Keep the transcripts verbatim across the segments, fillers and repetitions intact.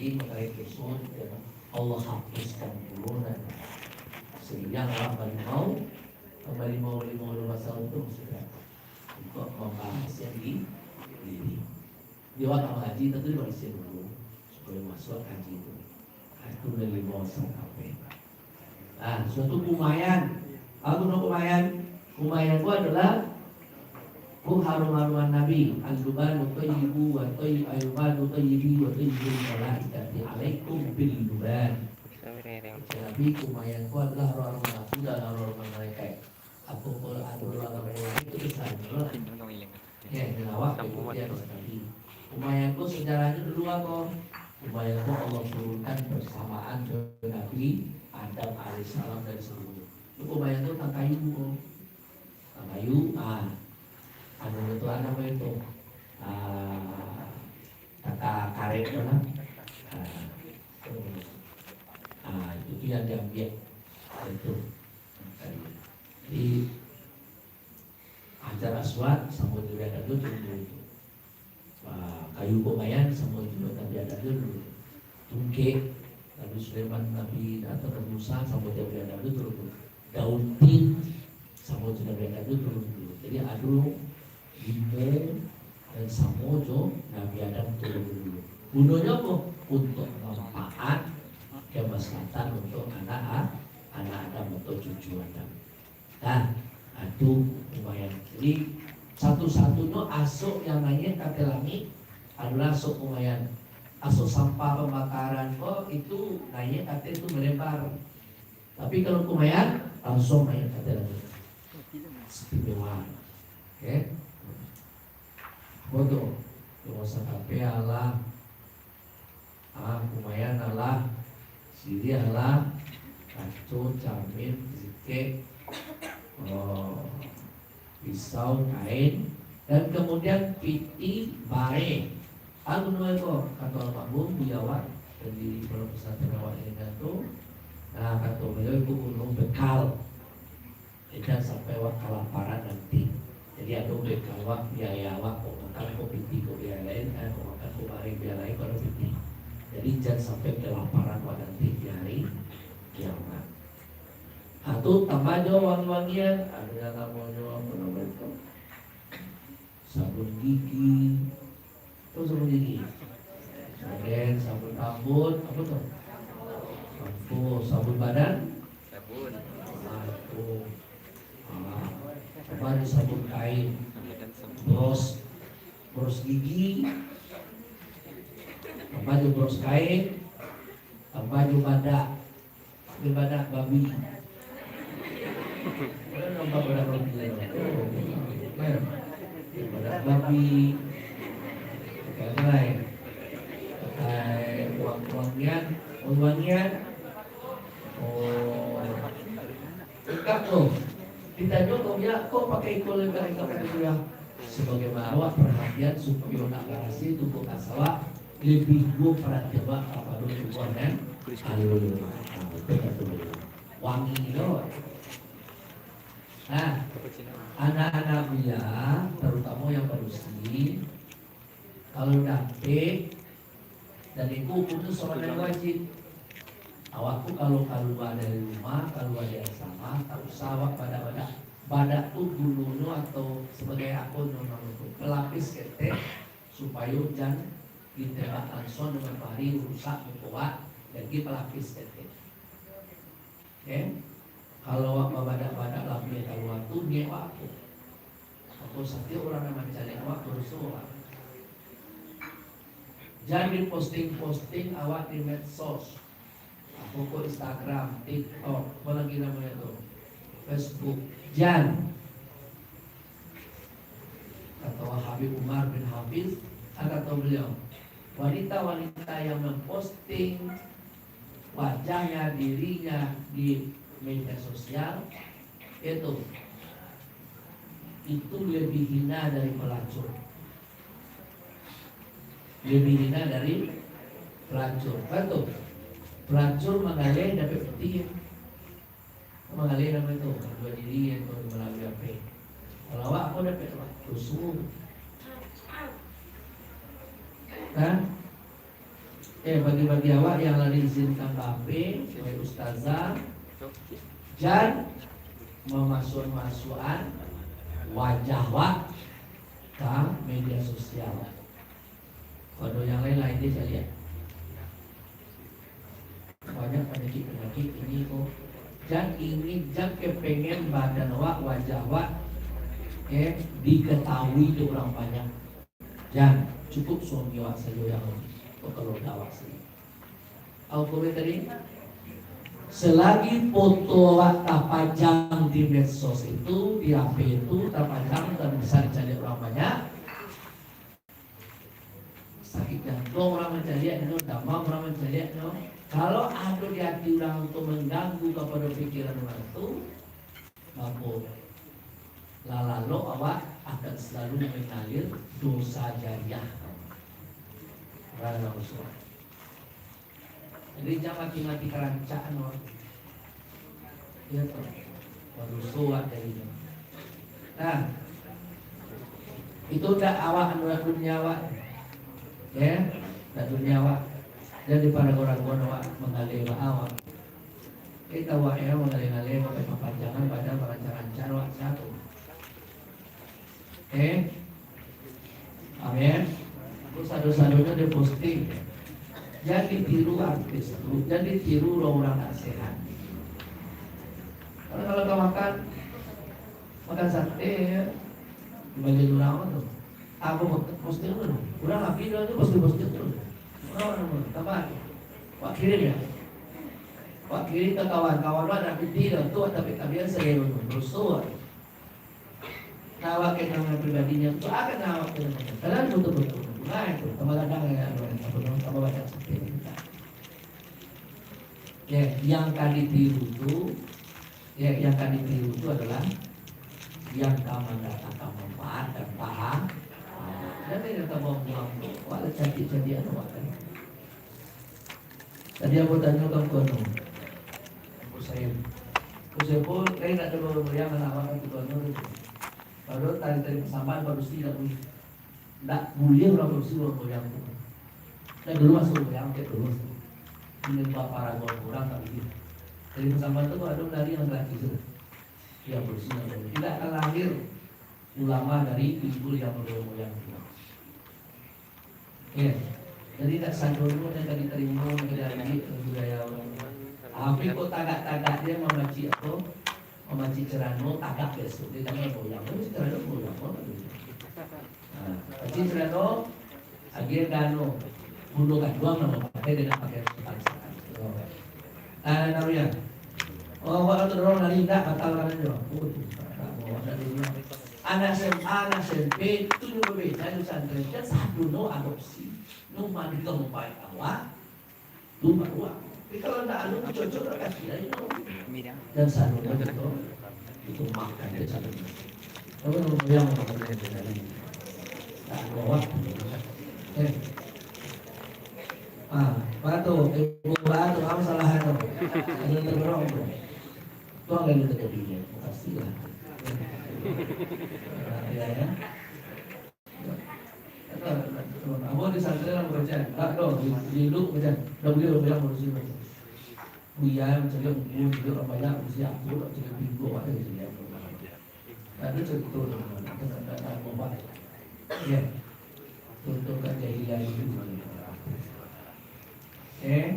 Mangkaji, mangkaji susun, ya, Allah hapuskan dulu nan sehingga awak balimau, balimau-limau dulu pasal tu maksudnya untuk membahas yang di diri. Di awak mangkaji tentu dibarasian dulu supaya masuk kaji tu. Itu dari limau sangkapnya. Ah, suatu kumayan. Apa tu kumayan? Kumayan tu adalah ku harum-haruman Nabi. Al-lubanu thayyibu wa thayy-, al-lubanu thayyibi wa thayyibul malaikati alaikum bil luban. Nabi, kumayan tu adalah harum-haruman aku dan harum-haruman malaikat. Apa Quran, harum-haruman malaikat itu besar, ya, nyo awak ikuti hadis Nabi. Kumayan ko sejarahnyo dulu apo? Kumayan ko Allah turunkan bersamaan dengan Nabi Adam alaihissalam dari surga. Itu kumayan ko tang kayu ko. Tang kayu, ah, anu tu anak ko itu. Ah, taka karet tu lah. Ah, ah, itu tu yang diambil. Itu. Jadi, Hajar Aswad samo jo Nabi Adam tu turun dulu tu. Ah, kayu kumayan samo jo Nabi Adam tu turun dulu tu. Tungkek, Nabi Sulaiman, Nabi, atau Nabi Musa samo jo Nabi Adam tu turun dulu. Daun tin samo jo Nabi Adam tu turun dulu. Jadi, ado limo nan samo jo Nabi Adam turun dulu. Gunonyo apo? Untuak manfaat, kemaslahatan untuak anak, anak Adam atau cucu Adam. Nah, itu kumayan. Jadi, satu-satunyo asok yang naiak ka ateh langik adolah asok kumayan. Asok sampah pambakaran ko itu naiak ka ateh tu malebar. Tapi kalau kumayan, langsuang naiak ka ateh langik. Istimewa. Oke. Apo tu? Limau sangkapnya alah. Ah, kumayan alah, siriah alah, kaco, camin, sikek, oh, pisau, kain, dan kemudian pitih, bareh. Anu namo ko, kato almarhum di awak, pendiri pondok pesantren awak ini tu. Nah, kato beliau itu gunung bekal. Jan sampai awak kalaparan nanti. Jadi, ado bekal awak, biaya awak, kok makan, kok pitih, kok biaya lain, eh, kok makan, kok bareh, biaya lain, kok ado pitih. Jadi, jan sampai kalaparan awak nanti di hari kiamat. Nah, tu tambah jo wangi-wangian, ado yang namonyo, apo namo itu? Sabun gigi. Apo sabun gigi? Kemudian sabun rambut, apo tu? Sampo, sabun badan? Sabun. Sampo. Ah, tambah jo sabun kain. Tambah dan sabun. Bros, bros gigi. Tambah jo bros kain. Tambah jo badak. Ibadah babi. Nampak badak babi. Ibadah babi. Pakai apa lai? Pakai uang-uangian, uang-uangian. Oh. Lengkap tu. Ditanyo kau biak, kau pakai ikon lengkap-lengkap itu ya. Sebagaimana awak perhatian supaya nak barasih tubuh kasawak, lebih juo perhatian awak kapado tubuh nan alun. Nah, itu kata beliau. Wangi tu. Nah, anak-anak beliau, terutama yang padusi, kalau dapek, dan itu hukumnya sholat yang wajib. Awak tu kalau kalua dari rumah, kalua dari asrama, tak usah awak badak-badak. Badak tu gunonyo atau sebagai apo nyo namo tu, pelapis ketek, supayo jan ditembak langsuang dengan matahari, rusak muko awak, jadi pelapis ketek. Oke? Kalau awak babadak-badak labiah kalua tu, niat awak apo? Mako, satiok urang nan mancaliak awak, badoso awak. Jan diposting-posting awak di medsos. Apo ko Instagram, TikTok, apo lagi namonyo tu? Facebook. Jan. Kato Habib Umar bin Hafiz, ah, kato beliau, wanita-wanita yang memposting wajahnya, dirinya di media sosial, itu, itu lebih hina dari pelacur. Lebih hina dari pelacur. Kan tu? Pelacur manggaleh dapek pitih. Manggaleh namo itu, manjual diri itu malalui H P. Kalau awak, apo dapek awak? Rusuh. Kan? Eh, bagi-bagi awak yang lah diizinkan ka H P, wahai ustazah, jan mamasuak-masuakan wajah wak ka media sosial. Pado yang lain-lain dia caliak. Banyak panyakik-panyakik ini ko. Jan ingin, jan kepengen badan awak, wajah awak, eh, diketahui dek urang banyak. Jan, cukup suami awak sajo yang keluarga awak sajo. Au komen tadi, selagi foto awak tapajang di medsos itu, di H P itu tapajang, dan bisa dicaliak urang banyak, sakik jantuang urang mancaliaknyo, damam urang mancaliaknyo. Kalau ado di ati urang tu mangganggu kapado pikiran urang tu, mako, lah lalok awak akan salalu mangalir dosa jariah. Urang nan basuah. Jadi, jan mati-mati karancak anu. Iyo tu. Badoso awak jadi tu. Nah, itu dak awak anu, dak dunia awak. Yo, dak dunia awak. Jan diparago-ragoan awak, manggaleh baa awak. Kita awak yo manggaleh-galeh, pakai papanjangan badan, parancak-rancak awak satu. Eh? Amin. Sado-sadonyo diposting. Jan ditiru artis tu, jan ditiru urang-urang nan sehat. Karena kalau ka makan, makan sate, yo, dibalian urang tu. Apo posting tu? Urang api tu posting-posting tu. Urang, urang, urang. Tambah. Wak kirim yo. Wak kirim ka kawan, kawan wak nak piti tu, tapi kabian sering tu. Doso. Nah, awak kenangan pribadinyo tu, ah, kenangan awak kenangan. Kadang betul-betul. Nah, itu, tambah gadang ya, apa tu, tambah banyak seperti itu. Ya, yang ka ditiru tu, ya, yang ka ditiru tu adalah yang ka mandatangkan manfaat dan paha-, pahala. Jan yang ka buang-buang tu, awak lah cantik-cantik awak kan. Tadi ambo tanyo ka Angku Anu. Angku Saim. Angku Saim pun, lain nak coba goyang anak awak kan Angku Anu tu. Baru tari-tari pasambahan barusi dak buliah. Dak buliah urang barusi urang goyang tu. Dak dulu masuk goyang, cek dulu. Ini baparagon urang tak buliah. Tari pasambahan tu ado dari yang gratis tu. Yang barusi urang goyang. Tidak akan lahir ulama dari ibu yang bergoyang-goyang tu. Yo. Jadi, dak sadonyo nan ka ditarimo, nan ka diambiak, budaya urang. Tapi kok tagak-tagak dia mamacik apo? Mamacik celano, tagak biaso. Dia jangan goyang. Mamacik celano, goyang. Apo tu? Ha, pacik celano, agiah ka anu, bundo ganduang nan mapakai, dia nak pakai pangsakan. Ah, namunya. Oh, awak tu dorong lari, indak, batal kan ajo. Oh, tu, tak, tak, awak dak dunia. Anak S M A, anak S M P, tu nyo babeda jo santri. Jan sadonyo adopsi. Nyo mandi ka mubaik awak, tu baru awak. Tapi kalau ndak anu, cocok dak kaki lain tu. Jan sadonyo tu, itu makan je sadonyo. Apa nama yang makan lain tu tadi? Tak bawa. Eh. Ah, batu, ibu batu, apa salahan tu? Ada terdorong tu. Tuang lalu terjadi, pastilah. Ya, ya. Ambo di santri lah baca, tak tahu, di, di Luk baca, dah boleh orang bilang barusi baca. Buya yang cari buku, cari orang banyak, barusi aku, nak cari pintu, apa yang cari aku. Tak ada cerita tu, tak ada, tak ada, tak ada, ya. Contohkan jahiliah itu. Eh?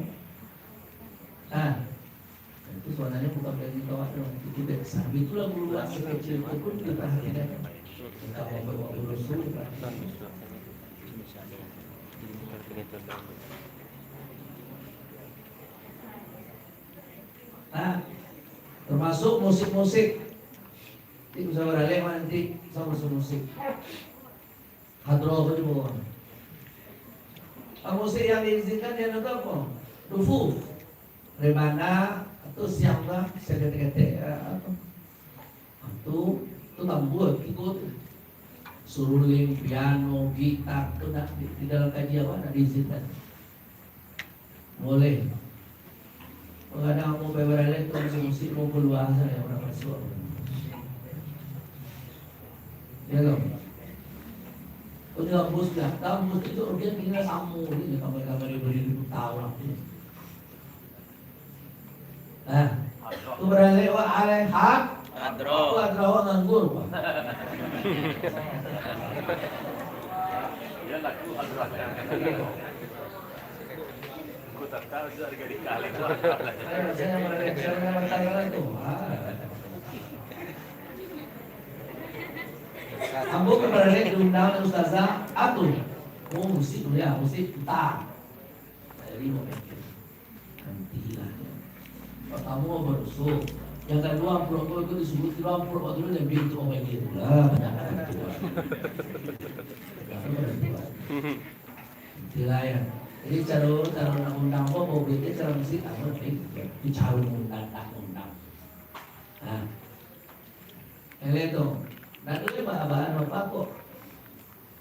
Ah. Itu sebenarnya bukan berarti kawat dong. Itu biasa. Itulah guru asal kecil itu pun diperhatikan. Entah bapak-bapak guru suruh diperhatikan. Nah, termasuk musik-musik. Nanti bisa baralek nanti sama musik-musik. Hadroh tu di bawah. Ah, musik yang diizinkan di anu tu apo? Dufuf. Rebana, atau siang lah, seketek-ketek, eh, apa? Tu, tu tambua, tigo tu. Suruling, piano, gitar, tu nak di, di dalam kaji awak nak diizinkan. Boleh. Kadang-kadang ambo pai baralek tu, musik-musik mau kalua sajo, urang masuak. Ya, toh? Udah bos datang, bos itu udah kira samo ni, kamar-kamar dia beri ribu tahun ni. Nah, tu baralek wa alai hak. Hadroh. Hadroh nganggur, Pak. Dia laku hadroh. Aku tak tahu tu harga dikali tu. Saya baralek, saya baralek tu. Ah. Ambo ka baralek diundang ustazah Atun. Oh, musik dulu ya, musik putar. Jadi mau mikir. Nantilah. Pertama badoso. Yang kedua, ampun-ampun itu disebut, kira ampun waktu itu lebih untuk orang ini. Lah, banyak kan itu. Itulah ya. Jadi caro, caro nak undang apa, baiknya cara musik, apa, eh, itu caro undang, nak undang. Nah. Yang lain tu, nak tu dia bahan-bahan apa kok?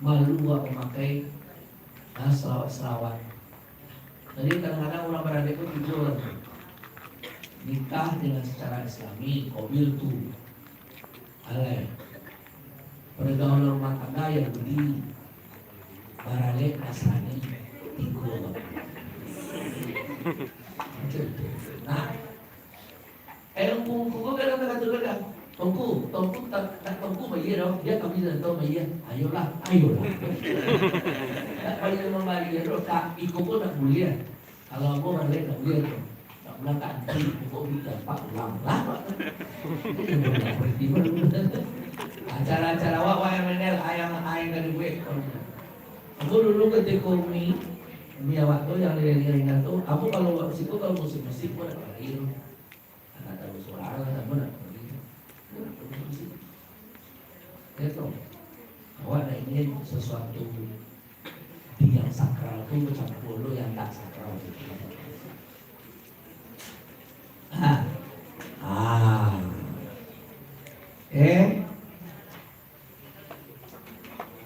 Malu buat mamakai, ha, salawat-salawat. Jadi, kadang-kadang urang baralek tu tigo lah. Nikah dengan secara islami, qabiltu. Alai. Pergaulan rumah tangga Yahudi, baralek Nasrani, tigo lah. Macam tu. Nah, Eh, ungku-ungku ko kadang takato kadang. Tongku, tongku tak, tak tongku bayia doh. Dia kami tak tahu bayia. Ayolah, ayolah. Tak bayia mambayia doh, tak, iko pun tak buliah. Kalau ambo balik tak buliah tu. Tak pulang tak anti, pokok ni dapat pulang lah. Acara-acara awak, wah, yang menel, ayang, ayang dari gue. Aku dulu ketika umi, umi awak tu yang dari Ringan tu, aku kalau buat musik tu, kalau musik-musik pun tak lari tu. Anak tahu suara lah, tak pernah pergi. Itu. Awak nak ingin sesuatu di yang sakral tu bercampur lo yang tak sakral tu. Ah. Ah. Eh.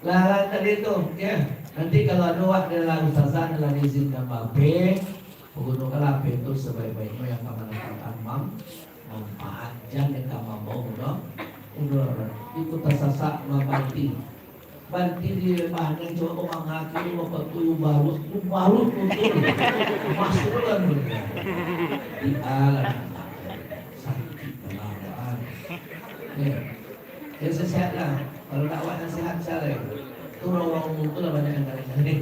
Lah, lah tadi tu, ya. Nanti kalau ado wak dari ustazah nan lah diizinkan bape, gunokanlah hape tu sabaik-baiknyo yang ka mandatangkan mam-, manfaat, jan yang ka mambao mudo-, mudorot. Itu tasasak mambanti. Banti di bahan yang coba mangaki, bapak tu baru, baru tu. Masuk dalam dunia. Di alam. Sakit dalam. Ya. Ya, sehat-sehat lah. Kalau nak awak yang sehat, sehat lagi. Tu orang-orang umum tu lah banyak yang kering.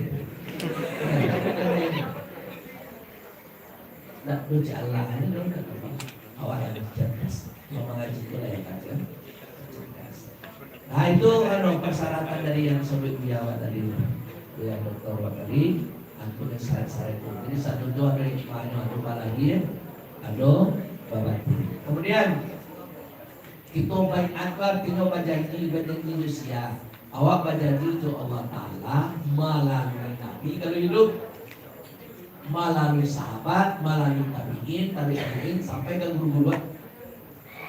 Nak berjalan, ni dong nak apa? Awak yang cerdas. Yang mengaji tu lah yang kata cerdas. Nah, itu, anu, persyaratan dari yang sebut di awak tadi. Itu yang doktor awak tadi, aku yang syarat-syarat itu. Jadi, satu tu ada hikmahnyo, ada balahir, ada babatin. Kemudian, Kito baiat tu artinyo bajanji, bajanji jo sia. Awak bajanji jo Allah Ta'ala malalui Nabi kalau iduik, malalui sahabat, malalui tabi'in, tabi' tabi'in, sampai ka guru-guru awak,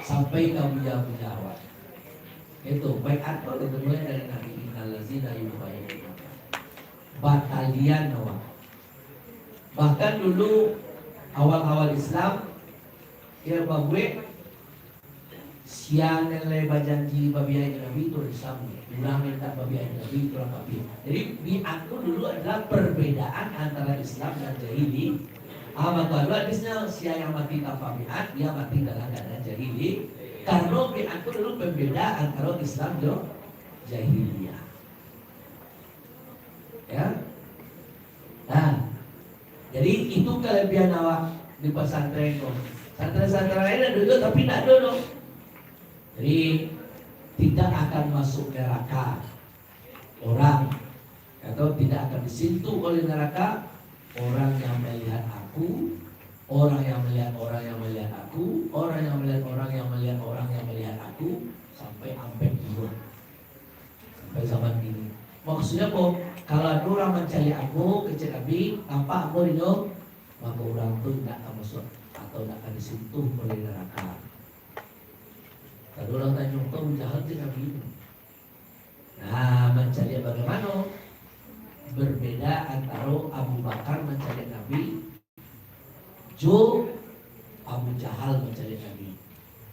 sampai ka buya-buya awak. Itu, baiat tu dimulai dari Nabi, "Innal ladzina yubai'unaka." Batalian awak. Bahkan dulu, awal-awal Islam, kiro babuek, sia nan lai bajanji babaiat jo Nabi tu Islam, urang nan tak babaiat jo Nabi tu urang kafir. Jadi, baiat tu dulu adalah perbedaan antara Islam dan jahili-, ah, maka ado hadisnyo, sia yang mati tanpa baiat, dia mati dalam keadaan jahili. Karena baiat tu dulu pembeda antara Islam jo jahiliyah. Ya. Nah, jadi itu kelebihan awak di pesantren ko. Santren-santren lain ado juo, tapi ndak ado doh. Jadi, tidak akan masuk neraka orang, atau tidak akan disentuh oleh neraka orang yang melihat aku, orang yang melihat orang yang melihat aku, orang yang melihat orang yang melihat orang yang melihat aku, sampai ampek juo. Sampai zaman kini. Maksudnyo apo? Kalau ado urang mancaliak ambo, kecek Nabi, nampak ambo dinyo, mako urang tu indak ka masuak atau indak ka disentuh oleh narako. Kalau urang tanyo, "Kok Abu Jahal tu Nabi?" Nah, mancaliak bagaimano? Berbeda antaro Abu Bakar mancaliak Nabi, jo Abu Jahal mancaliak Nabi.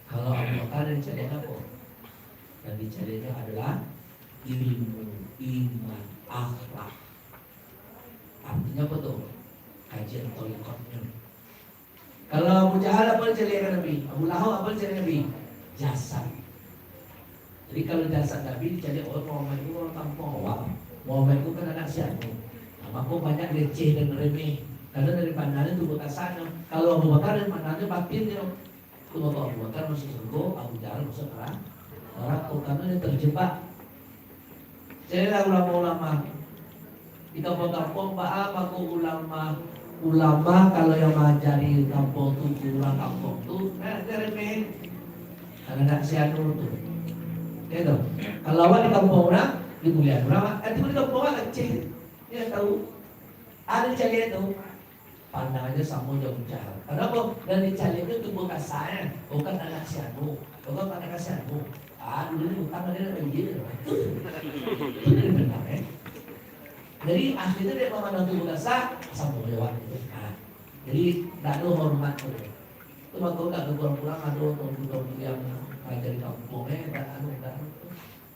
Kalau Abu Bakar yang dicaliak apo? Yang dicaliaknyo adalah ilmu, iman, akhlak. Artinyo apo tu? Kajian torikotnyo. Kalau Abu Jahal apo dicaliakan Nabi? Abu Lahab apo dicaliakan Nabi? Jasad. Jadi kalau jasad Nabi dicaliak, "Oh, Muhammad itu urang kampuang awak. Muhammad itu kan anak si anu." Nah, mako banyak leceh dan remeh. Karano dari pandangan tubuah kasanyo. Kalau Abu Bakar dari pandangan batinnyo. Itu mako Abu Bakar masuak surga, Abu Jahal masuak nera-, narako. Karano dia terjebak. Caliaklah ulama-ulama. Di kampuang-kampuang, baa mako ulama, ulama kalau yang maajari kampuang tu, urang kampuang tu, nah, dia remeh. Anak si anu tu. Gitu. Kalau awak di kampuang urang, dimuliakan urang, tapi di kampuang urang kecil. Dia tahu. Ada caliak tu. Pandang aja samo jo Abu Jahal. Kenapa? Dan dicaliaknyo tubuah kasarnyo, bukan anak si anu, bukan anak si anu. Ah, dulu ni utang ada nak bayar. Itu, itu dia pandang, eh. Jadi, akhirnyo dia memandang tubuah kasar, samo jo awak gitu. Nah, jadi, ndak ada hormat tu. Itu mako ndak ada kurang-kurang ada orang-orang yang ngajar di kampung, eh, ndak anu, ndak anu.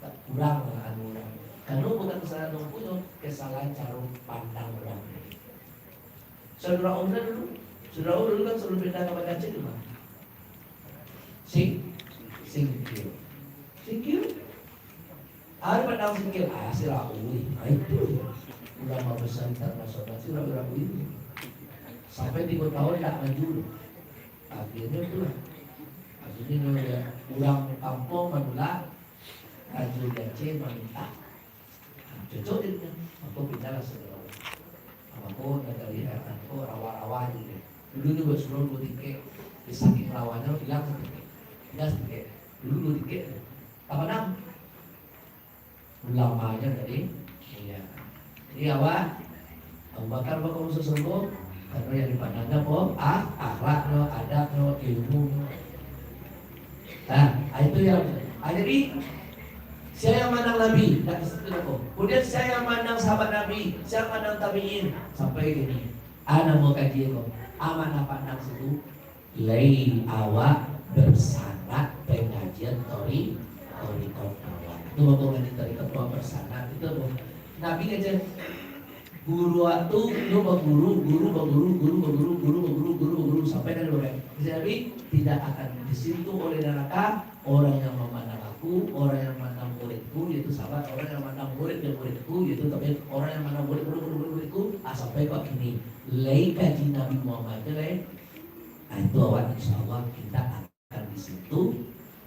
Ndak kurang lah anu urang. Karena bukan kesalahan orang punyo, kesalahan cara pandang urang. Saudara Umar dulu, saudara Umar dulu kan sebelum pindah ka Banda Aceh di ma? Sing, Singkil. Singkil? Ari pandang Singkil, ah, si Rawi. Ah, itu. Ulama besar internasional si Rawi-Rawi itu. Sampai tiga tahun tak maju. Akhirnya itulah. Akhirnya dia pulang kampung manulak, Rajo di Aceh mamintak. Nah, cocok dek inyo. Mako pindahlah sagalo. Nah, mako nagari, eh, mako rawa-rawa je deh. Dulu ni buek surau duo tingkek. Di saking rawanyo, ilang satingkek. Ilang satingkek. Dulu duo tingkek je. Tapadam. Ulamanyo tadi, iya. Jadi awak, Abu Bakar bakal masuak surga, karano yang dipandang apo? Ah, akhlaknyo, adabnyo, ilmunyo. Nah, itu yang, ah, jadi, sia yang mandang Nabi, dak di situ dah ko. Kemudian sia yang mandang sahabat Nabi, sia yang mandang tabiin, sampai kini. Ah, namo kaji ko. Ah, mana pandang situ? Lai awak bersanad pengajian tori-, torikot awak. Itu mako ngaji torikot awak bersanad. Itu mako. Nabi kecek, guru awak tu, nyo baguru, guru baguru, guru baguru, guru baguru, guru baguru, sampai ka di bagai. Kecek Nabi, tidak akan disentuh oleh neraka orang yang memandang aku, orang yang memandang muridku, yaitu sahabat, orang yang memandang murid dan muridku, yaitu tabiin, orang yang memandang murid, murid, murid, murid, muridku, ah, sampai ka kini. Lai kaji Nabi Muhammad tu, lai. Nah, itu awak, insya Allah, kita akan disentuh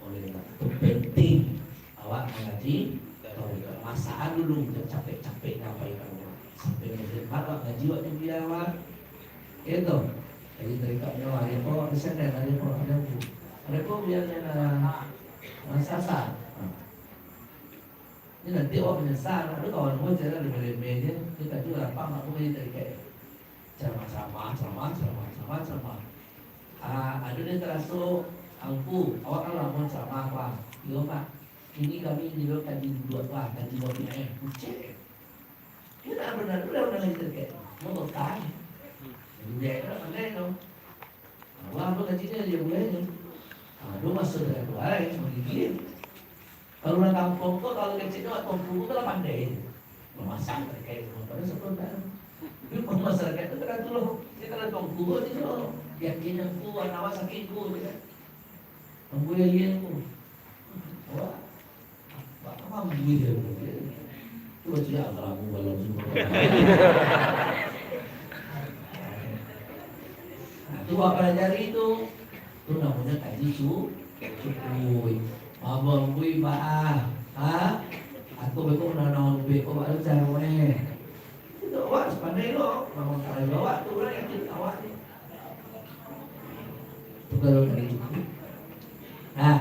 oleh Allah. Itu penting awak mangaji torikot. Masakan dulu, jan capek-capek nyampaikan awak. Sampai magrib, awak ngaji, awak tu biar awak. Itu. Jadi, torikot ni, awak, ada pun, ada senen, ada pun, ada pun. Ada pun biar jan, ah, ah, sasar. Ah. Ni nanti awak menyesal. Ada kawan awak jalan remeh-remeh je. Dia kata, "Lapang, aku ngaji torikot." Ceramah, ceramah, ceramah, ceramah, ceramah, ceramah. Ah, ado nan taraso, "Angku, awak kan lamo ceramah, Pak." "Iyo, Pak. Kini kami nilai kaji duduak, Pak, kaji duduak, eh, bucek." Iyo, nak bana, bana, bana ngaji torikot. Mau total. Jadi, dia kan pandai tu. Wah, apa kajinyo dia buliah ni? Ah, dulu masa dengan tuai, menggigit. Kalau urang kampung tu, kalau kecek tu, tuangku tu lah pandai. Mamasak, terkait dengan pada sebelum dah. Tapi masyarakat tu tergantung lah. Dia kalau tuangku tu, dia tu, yakin aku, anak awak sakit ku, dia kan. Tunggu ya, iya ku. Awak, Pak, apa ambil dia tu? Tu baca ya, kalau aku, kalau semua. Nah, tu awak pelajari tu. Tu namonyo kaji su-, sukui. Abang bui baa. Ha? Aku beko nanaon beko baru caro eh. Itu awak sepandai lo. Memang kalau awak tu urang yakin awak ni. Tu kalau kaji sukui. Nah.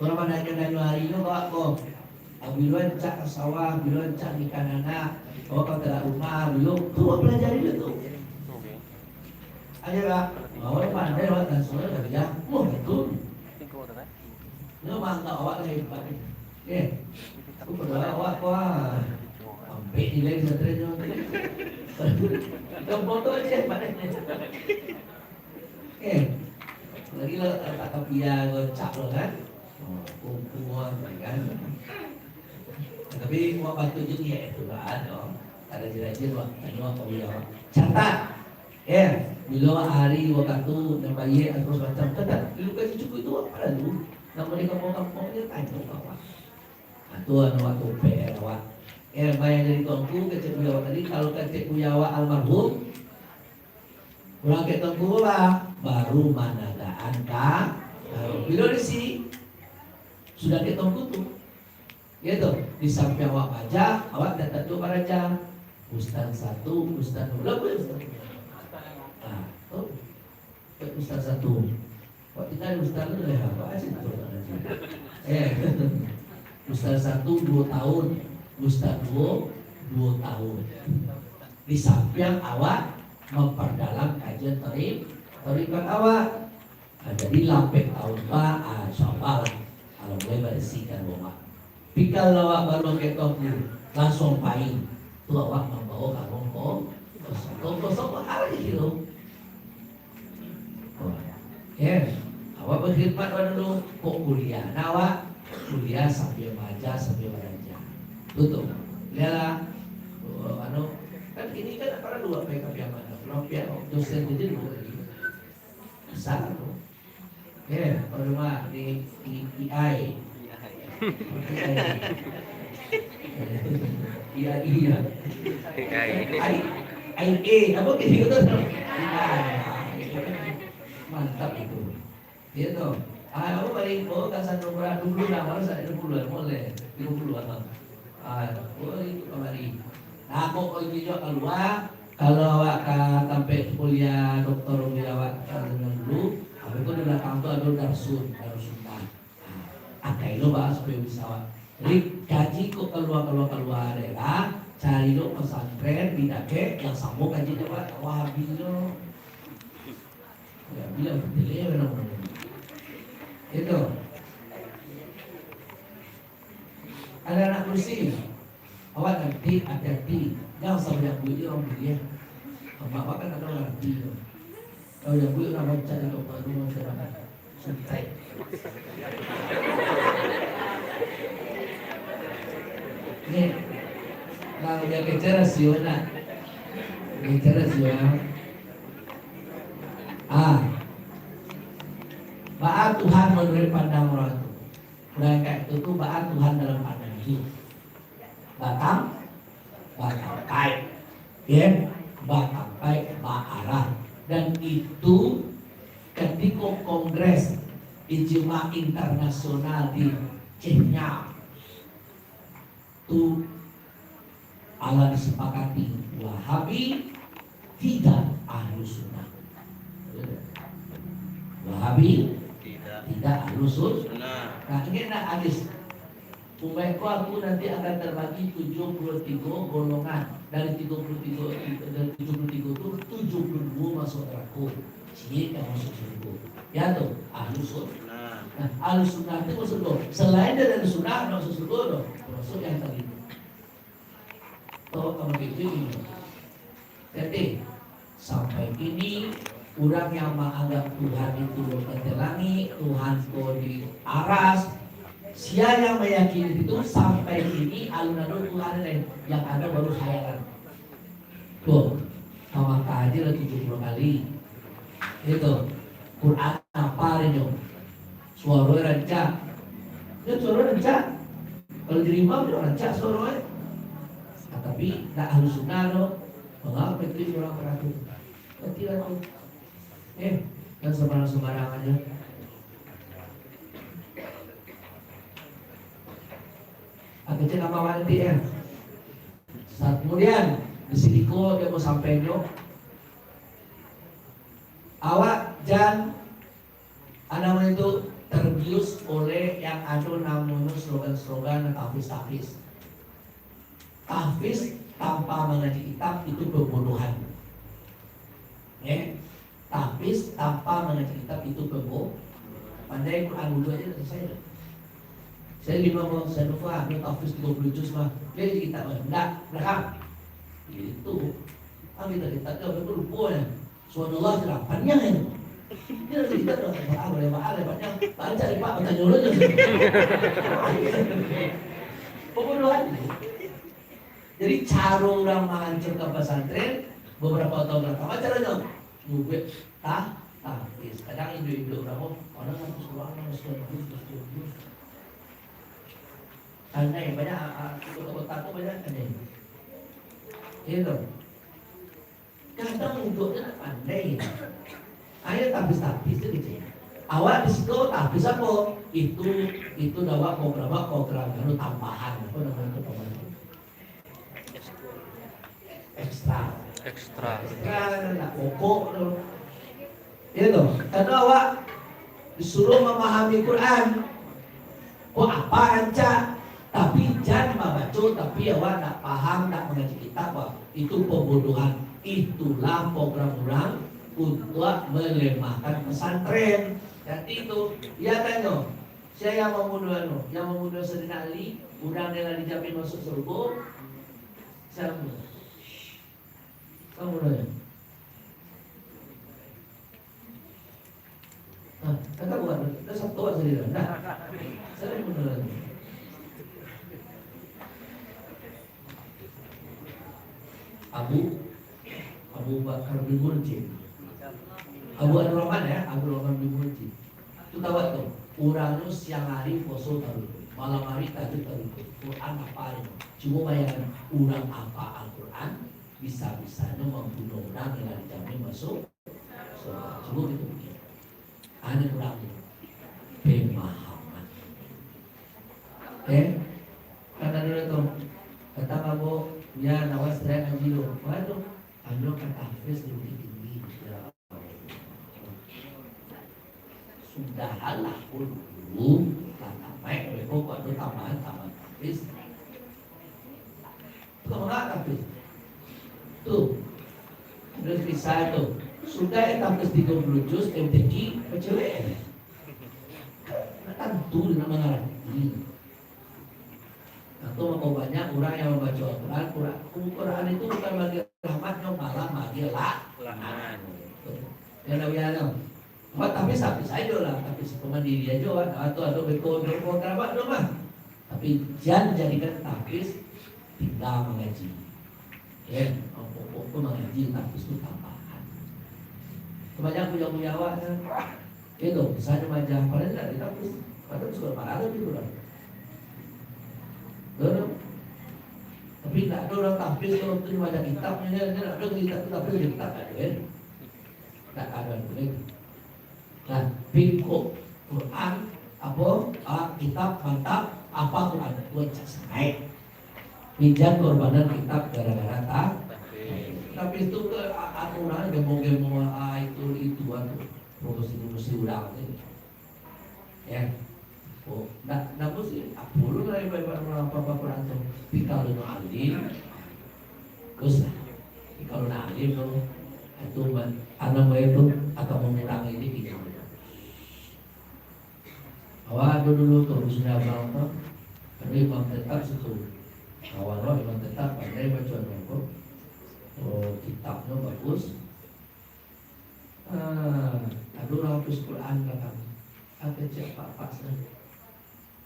Kalau mananyo-nanyo hari tu awak ko. Ah, bilo rancak ka sawah, bilo rancak nikah anak, awak ka tarak rumah, bilo tu awak pelajari dulu tu. Ayo, Kak. Awak pandai, awak langsung aja kerja. Wah, betul. Dia mantap awak lah hebat ni. Eh, aku berdoa awak kuat. Ambil nilai pesantren tu. Kita foto aja hebat ni. Eh, lagi lah tak kapia kau cap lo kan. Oh, kuat kan. Tapi wak bantu je niat itu kan, yo. Ada rajin-rajin wak, tanya wak ka baliau. Catat. Eh, bilo hari wakatu nan bayie atau semacam, catat. Dulu kan cukup itu wak paralu. Namo di kampung-kampung je tanyo ka wak. Nah, tu anu wak tu P R wak. Eh, bayang dari tuanku, kecek buya wak tadi, kalau kecek buya wak almarhum, urang kek tuanku lah, baru managaan ka, baru. Bilo di si, sudah kek tuanku tu. Gitu. Di sampiang awak baraja, awak tatap tu baraja. Ustaz satu, ustaz dua. Lah, boleh ustaz dua. Ah, tu. Ustaz satu. Awak tinggal ustaz tu lah, apa aja tu. Eh, ustaz satu dua tahun, ustaz dua dua tahun. Di sampiang awak memperdalam kajian tari-, tarikat awak. Ah, jadi, lapeh tahun tu, ah, insya Allah lah. Kalau mulai barisikan rumah. Pikal awak baru angkek toku, langsung pai. Tu awak mambawa karung ko-, kosong. Karung kosong tu hari tu. Oh, ya. Awak berkhidmat awak dulu, kok kuliah. Nah, awak kuliah sambil belajar, sambil belajar. Betul. Lihatlah. Oh, anu, kan ini kan nak paralu awak pai ka Piaman. Kalau pihak dosen tu dulu lagi. Besar tu. Ya, kalau mah di, di, di I. I I, ya. I I. I, I A, apa gitu tu? I I. Mantap itu. Iya tu. Ah, apa balik? Oh, ka Sandra Berat dulu lah, baru saya dua puluh lah, boleh. Lima puluh lah. Ah, oh, itu kamari. Nah, kok kau itu juga kalua, kalau awak ka tampek kuliah doktor, kuliah awak ka dulu, habis tu di balakang tu ado Darsun, Darussunnah. Nah, akai lo bahas supayo bisa awak. Jadi, kaji kok kalua, kalua, kalua daerah, cari lo pesantren di dakek yang samo kaji dek awak, Wahabi lo. Ya, bilang betul ya, orang. Itu. Ada anak kursi. Awak nanti hati-hati. Jangan sampai yang buik orang buik ya. Amak awak kan ada orang nanti tu. Kalau yang buik orang baca di kau baru orang cakap. Santai. Ni. Kalau dia bicara sih, nak. Bicara sih, ah. Baa Tuhan manuruik pandang urang tu? Urang kaya tu, tu baa Tuhan dalam pandang itu? Batang, batang pai. Ya, batang pai baarah. Dan itu katiko kongres ijma internasional di Chechnya. Tu alah disepakati Wahabi tidak Ahlus Sunnah. Wahabi tidak Ahlus Sunnah. Nah, ingat nak hadis? Umaik ko aku nanti akan terbagi tujuh puluh tiga golongan. Dari tiga puluh tiga, dari tujuh puluh tiga tu, tujuh puluh dua masuk neraka. Ciek yang masuk surga. Ya tu, Ahlus Sunnah. Nah, Ahlus Sunnah tu masuk surga. Selain dari Ahlus Sunnah, nak masuk surga tu. Termasuk yang tadi tu. Tahu kamu itu ini. Jadi, sampai kini, urang yang maanggap Tuhan itu di langik, Tuhan ko di aras, sia yang meyakini itu sampai kini, alun ado Tuhan lain, yang ado baru khayalan. Tuh, ka Makkah aja lah tujuh puluh kali. Itu. Quran apa adanya? Suara rancak. Dia suara rancak. Kalau jadi imam, dia rancak suara, eh. Ah, tapi, nak Ahlus Sunnah tu, mengapa itu orang beratur? Berarti lah tu. Eh, kan sembarang-sembarang aja. Ah, kecil nama nanti ya. Sa-, kemudian, di siko dia mau sampai nyo, awak jan, ah, namo itu, terbius oleh yang ado namonyo slogan-slogan tahfiz-tahfiz. Tahfiz tanpa mengaji kitab itu pembodohan. Ya. Tahfiz tanpa mengaji kitab itu pembo-, pandai Quran dulu aja dah selesai dah. Saya lima mau saya lupa, dia tahfiz tiga puluh juz mah. Dia di kitab mah. Enggak, belakang. Itu. Ah, kita kitab tu, apa lupa ya. Subhanallah, sudah panjang itu. Dia di kitab dah, ah, boleh, ah, boleh panjang. Baca, Pak, baca dulu aja. Pembunuhan. Jadi, caro urang mahancurkan pesantren, beberapa tahun pertama, caronyo nyubek tah, tahfiz. Kadang induak-induak urang, oh, orang harus kurang, harus kurang, harus kurang. Pandai, banyak, ah, ah, kota-kota tu banyak pandai. Gitu. Kadang induak tu nak pandai. Ayo tahfiz-tahfiz tu kecil. Awak di situ tahfiz apo? Itu, itu dawak program, program anu tambahan, apo namo tu, tambahan? Ekstra. Ekstra. Ekstra, nak pokok tu. Iyo tu. Karano awak disuruh mamahami Quran. Kok apa rancak? Tapi jan mambaco, tapi awak ndak paham, ndak mangaji kitab, wah, itu pembodohan. Itulah program urang untuak melemahkan pesantren. Jadi tu, iyo tanyo, sia yang mambunuah anu, yang mambunuah Saidina Ali, urang yang lah dijamin masuk surga, sia mambunuah? Sia mambunuah? Nah, kan tahu kan? Dah satu awak sendiri dah. Nah, saya pun dah. Abu, Abu Bakar bin Murjin. Abu Abdurrahman, ya, Abu Rahman bin Murjin. Tu tahu tak tu? Urang tu siang hari puaso taruih, malam hari tahajud taruih. Quran apa dia? Cubo bayangkan, urang apa Al-Quran, bisa-bisanya mambunuh urang yang lah dijamin masuk. So, cubo kito pikir. Ado urang tu. Pemahaman. Eh, kan ado tu. Datang ambo, ya, nawas teriak ngaji tu. Apa tu? Ado ka tahfiz di Bukittinggi. Ya Allah. Sudah lah pun dulu, lah tamaik, mereka kok ado tambahan, tambahan tahfiz. Tu manga tapi. Tu. Terus bisa tu. Sudah ya tambah tiga puluh juz M T Q, kecewek. Nah, tentu dia nak mengerti. Nah, tu maka banyak orang yang membaca Al-Quran. Quran, Quran itu bukan bagi rahmat, nyo malah bagi la-, laknat. Yang dah biasa. Buat tapi sapi sajo lah, tapi sepemandiri ajo kan. Atau, atau beko, beko kerabat tu mah. Tapi jan jadikan tahfiz tinggal mangaji. Ya, pokok tu mangaji, tahfiz tu tambahan. Kebanyakan buya-buya awak kan. Itu, misalnya majah, padahal tidak ada tahfiz. Padahal sudah parah lagi tu lah. Betul? Tapi tidak ada orang tahfiz kalau tu majah kitab, dia, dia tidak ada kitab tu, tapi dia kitab tak ada kan. Tak ada tu kan. Nah, pingkuk Quran, apa, ah, kitab mantap, apa Quran, Quran cak sangai. Pinjam korbanan kitab gara-gara tak. Tapi itu ke, a-, anu lah, gembong-gembong, ah, itu, itu, anu, promosi-promosi urang tu. Ya. Oh, ndak, ndak mesti, ah, puluh lah ibarat-ibarat urang apa-apa Quran tu. Tapi kalau nak alim, bagus lah. Tapi kalau nak alim tu, itu man-, anak murid tu akan mengurangi ini. Awak ado dulu tu, Husni Abang tu, ado imam tetap situ. Kawan awak imam tetap, pandai baco tu. Oh, kitabnyo bagus. Ah, ado urang hafis Quran datang. Ado cek apak-apak sinan.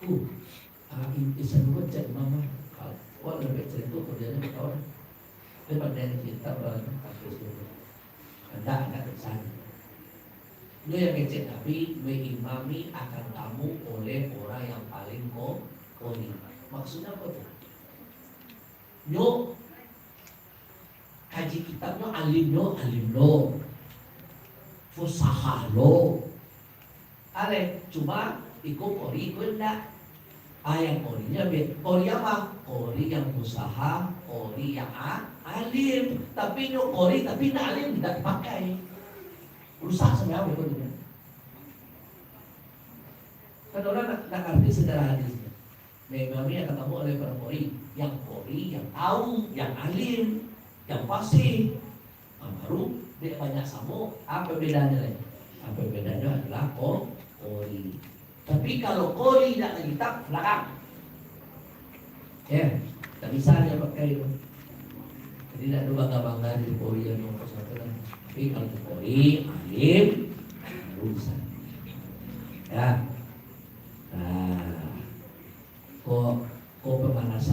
Uh, ah, in-, insan dulu cek imam lah. Kalau awak lebih cerita, kerjanya berkawan. Dia pandai kitab, ah, hafis tu. Indak, indak bisa. Nyo yang kecek Nabi, "Wa imami akan kamu oleh orang yang paling ko-, koni." Maksudnya apa tu? Nyo kaji kitab nyo alim nyo, alim lo. Fusaha lo. Aleh, cuma iko kori, iko indak. Ah, yang kori nyo be-, kori apa? Kori yang fusaha, kori yang a-, alim. Tapi nyo kori, tapi indak alim, indak dipakai. Rusak sampai awak iko dunia. Kan urang ndak, ndak ngarti sejarah hadis. Memang ni akan kamu oleh para kori. Yang kori, yang tahu, yang alim, yang fasih. Nah, baru dek banyak samo, apa bedanya lai? Apa bedanya adalah ko-, kori. Tapi kalau kori indak ado kitab, balakang. Ya, tak bisa dia pakai tu. Jadi, indak ado bangga-bangga di kori yang nomor satu lah. Tapi kalau di kori, alim, baru bisa. Ya. Nah, ko, ko pemanasan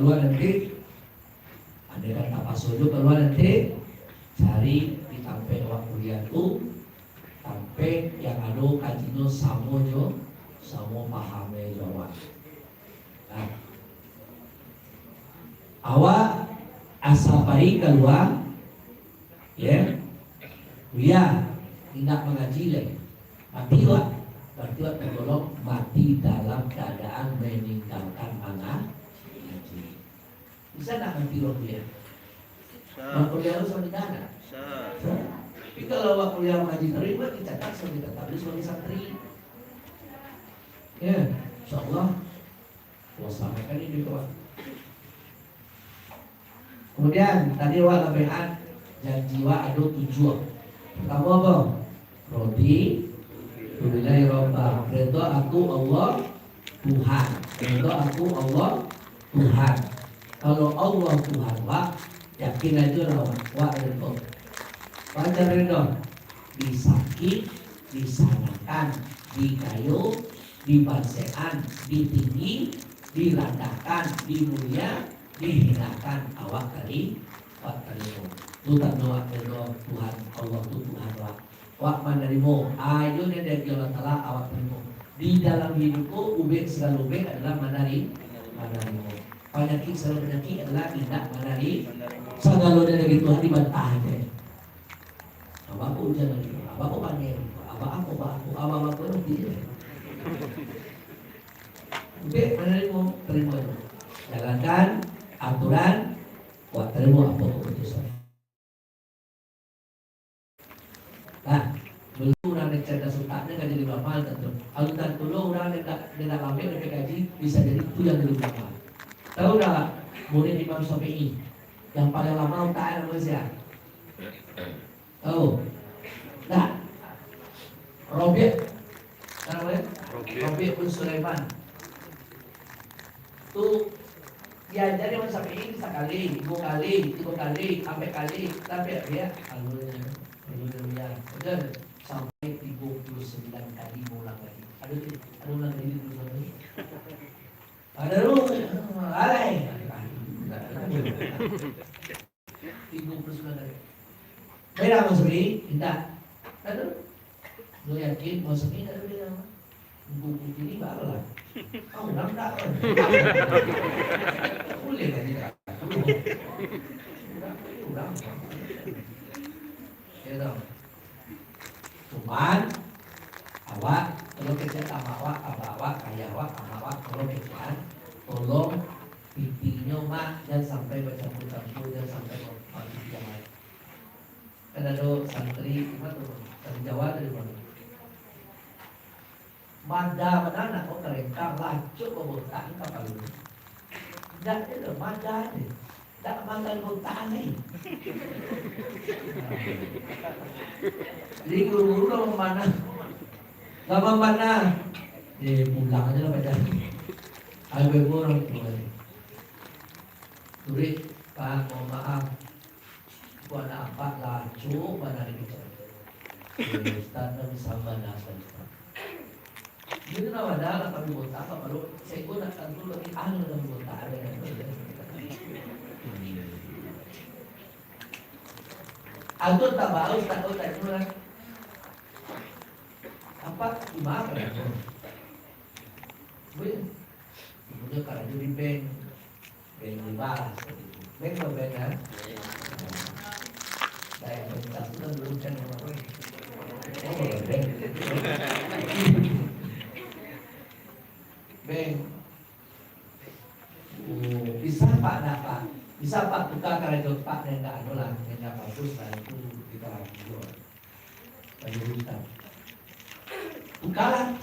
Kalua nanti, andai kan tapaso jo kalua nanti, cari di tampek awak kuliah tu, tampek yang ado kajinyo samo jo, samo paham jo awak. Nah, awak asa pai kalua, ya, kuliah, indak mangaji lai. Mati awak, berarti awak tergolong mati dalam keadaan meninggalkan mangaji. Bisa ndak mati urang kuliah? Bisa. Urang kuliah tu sampai dah ndak? Bisa. Bisa. Tapi kalau awak kuliah mangaji taruih, awak dicatat sebagai, tetap sebagai santri. Ya, insyaallah. Puasa kan ini, kawan. Kemudian, tadi awak labehan, janji awak ado tujuah. Pertama apa? Rodi, billahi robba. Redha aku Allah Tuhan. Redha aku Allah Tuhan. Kalau Allah Tuhan, wak, yakin ajo lah, wak, wak redha. Baco redha. Disakik, disanangkan, dikayo, dibansekan, ditinggi, dirandahkan, dimulia, dihinakan, awak tari-, awak tarimo. Tu tando awak tarimo Tuhan, Allah tu Tuhan awak. Awak manarimo, ajo nan diagiah Allah Taala, awak tarimo. Di dalam hiduik ko, ubek sagalo ubek adalah manari-, manarimo. Panyakik sagalo panyakik adalah indak manari-, sagalo nan dari Tuhan dibantah aja. Abah ko ujan lagi, abah ko paneh, abah ko, abah ko, abah ko nanti je. Ubek manarimo, tarimo tu. Jalankan aturan, wak tarimo apo keputusan. Nah, dulu urang nan cerdas utaknyo ka jadi ulama tantu. Alun tantu lo urang nan dak, nan dak lambek dapek gaji, bisa jadi tu yang jadi ulama. Tahu dak murid Imam Syafi'i yang paling lama utaknyo namonyo sia? Oh. Nah. Rabi'. Apa namanya? Rabi'. Rabi' bin Sulaiman. Tu diaja dek Imam Syafi'i sakali, duo kali, tigo kali, ampek kali, tapi dia alun, alun dia. Betul? Sampai tigo puluh sembilan kali maulang kaji. Ada tu, ada ulang kaji tigo puluh sembilan kali. Ada tu, alai. Tigo puluh sembilan kali. Beda Imam Syafi'i, indak. Ada. Lu yakin Imam Syafi'i indak ada beda? Buku kini baru lah. Ah, urang dak. Boleh lah tidak. Urang, urang. Ya, tau. Cuman, awak, kalau kecek sama awak, abah awak, ayah awak, ama awak, kalau kecekan, tolong pitinyo, Mak, jan sampai bacampur-campur, jan sampai ma-, ma-, piti yang lain. Kan ado santri, di ma tu? Santri Jawa tu di ma? Mada bana nak kau karentang, lacok kau botak ka palu. Dak ado mada ni. Dak makan botak ni. Jadi guru-guru lah mamanah. Lah mamanah. Eh, pulang aja lah pacar. Ayo, baik urang tu tadi. Turik, Pak, mohon maaf. Ku anak apak lacok bana dikecek. Eh, Ustaz, nan bisa bana, Ustaz. Dia tu nak bana, nak kami botak, apa lu? Saya pun nak tentu lagi, ah, nak kami botak, ada yang ada. Atau tak bagus, tak tahu, tak tahu lah. Apa? Gimana, Pak? Weh, ibunya karajo di bank. Bank riba, seperti itu. Bank atau bank, kan? Bank. Nah, yang bank tas itu kan dulu kan orang apa? Oh, bank. Bank. Oh, bisa, Pak, dah, Pak. Bisa, Pak, tukar karajo Pak, nan dak anu lah, nan dak bagus lah, itu kita lagi jual. Bagi Ustaz. Bukalah.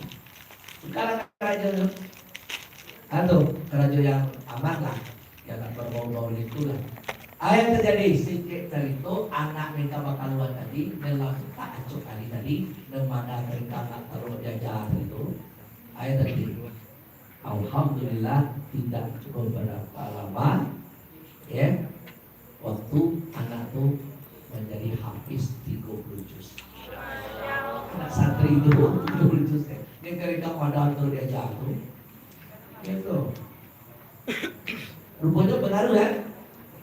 Bukalah karajo tu. Atau karajo yang aman lah. Yang tak berbau-bau itu lah. Apo yang terjadi? Singkek carito, anak minta bakaluan tadi, dalam tak acok kali tadi, nan mada minta nak taruh diaja tadi tu. Apo yang terjadi? Alhamdulillah, tidak beberapa lama, ya, waktu anak tu menjadi hafiz tigo puluh juz. Anak santri tu tigo puluh juz, ya. Dia ketika pada tu diajar tu, ya tu. Ruponyo pangaruah, kan?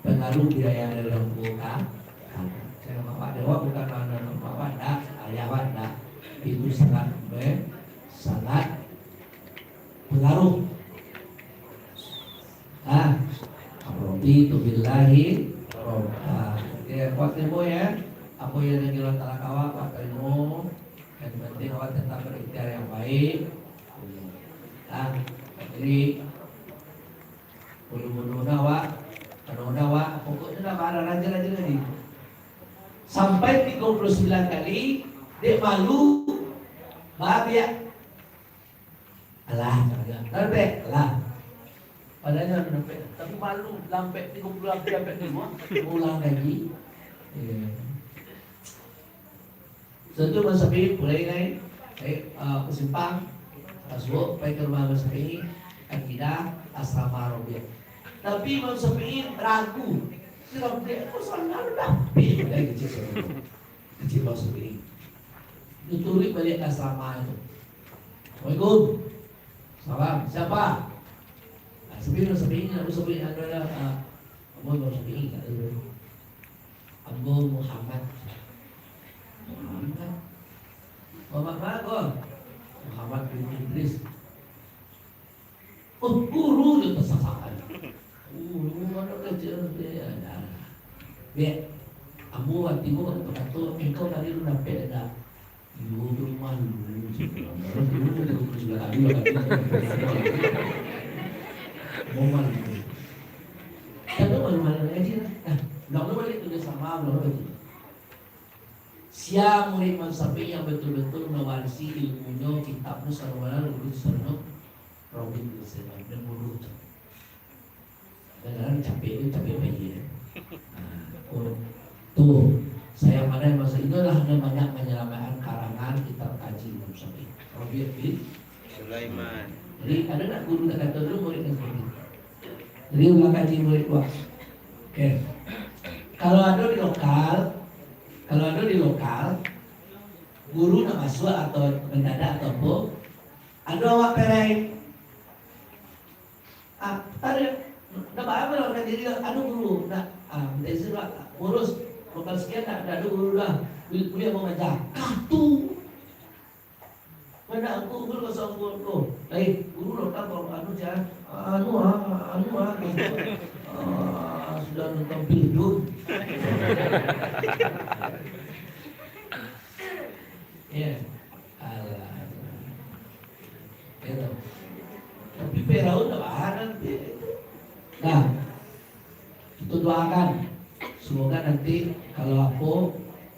Pangaruah biaya dari urang tuo ka, ka. Saya bapak dewa bukan mana bapak ndak, ayah bapak ndak. Itu sangat, eh, sangat pangaruah. Ah, raditu billahi robba. Ya, kuat ilmu ya. Apa yang lagi Allah Taala kawa, kuat ilmu. Yang penting awak tetap berikhtiar yang baik. Ah, jadi Ulu-ulu dah, Wak. Ulu dah, Wak. Pokoknyo dah marah raja-raja tadi. Sampai tigo puluah sambilan kali, dek malu, babiak. Alah, cakap dia. Lampek, alah. Padahalnyo lampek. Tapi malu, lampek tigo puluah sambilan, lampek tu, Wak. Ulang lagi. Iya. Sudah tu Imam Syafi'i pulai nai, eh, ah, ka simpang, masuak, pai ka rumah Imam Syafi'i, akidah, asrama Rabiah. Tapi Imam Syafi'i ragu, si Rabiah ko salah dapik, eh, kecil Imam Syafi'i. Kecil Imam Syafi'i. Dia turuik baliak ka asrama tu. "Assalamualaikum." "Salam." "Siapa?" Ah, Syafi'i, Imam Syafi'i, Imam Syafi'i, anu, ah, Imam Syafi'i, tak tahu. "Ambo Muhammad." "Muhammad? Muhammad ma ko?" "Muhammad bin Idris." "Oh, guru jo tasasaan." "Guru mano kecek tu?" "Ya, dah." "Biak, ambo ati ko bakato, engkau tadi tu dapek dak?" "Iyo, tu malu." Mau malu. Tapi malu-malu aja lah. Nah, ulang balik tu dia sama, ulang balik tu. Sia murid Imam Syafi'i yang betul-betul mewarisi ilmunyo, kitabnyo, sarwana, lurus, sarano, Robin Sulaiman, dan bodoh tu. Kadang-kadang capek tu, capek bayi, ya. Nah, oh, tu, saya pandai masa itulah dia banyak menyelamatkan karangan kitab kaji Imam Syafi'i. Robin bin Sulaiman. Jadi, ada nak guru tak kata dulu murid yang seperti itu? Jadi, ulang kaji murid dua. Oke. Kalau ada di lokal, kalau ada di lokal, guru nak masuk atau mendadak atau apa, ada awak perai. Ah, ada. Dah bawa lah orang diri, anu guru, nak, ah, minta izin lah, ngurus lokal sekian nak, dah ada guru dah. Boleh, boleh mau ngajar. Kah tu. Mana aku guru kosong guru tu. Eh, guru lokal kau anu je, ah, anu ah, anu ah. Ah, sudah nonton film. Ya. Alah. Gitu. Tapi Firaun tak bahan nanti. Nah, kita doakan. Semoga nanti kalau apa,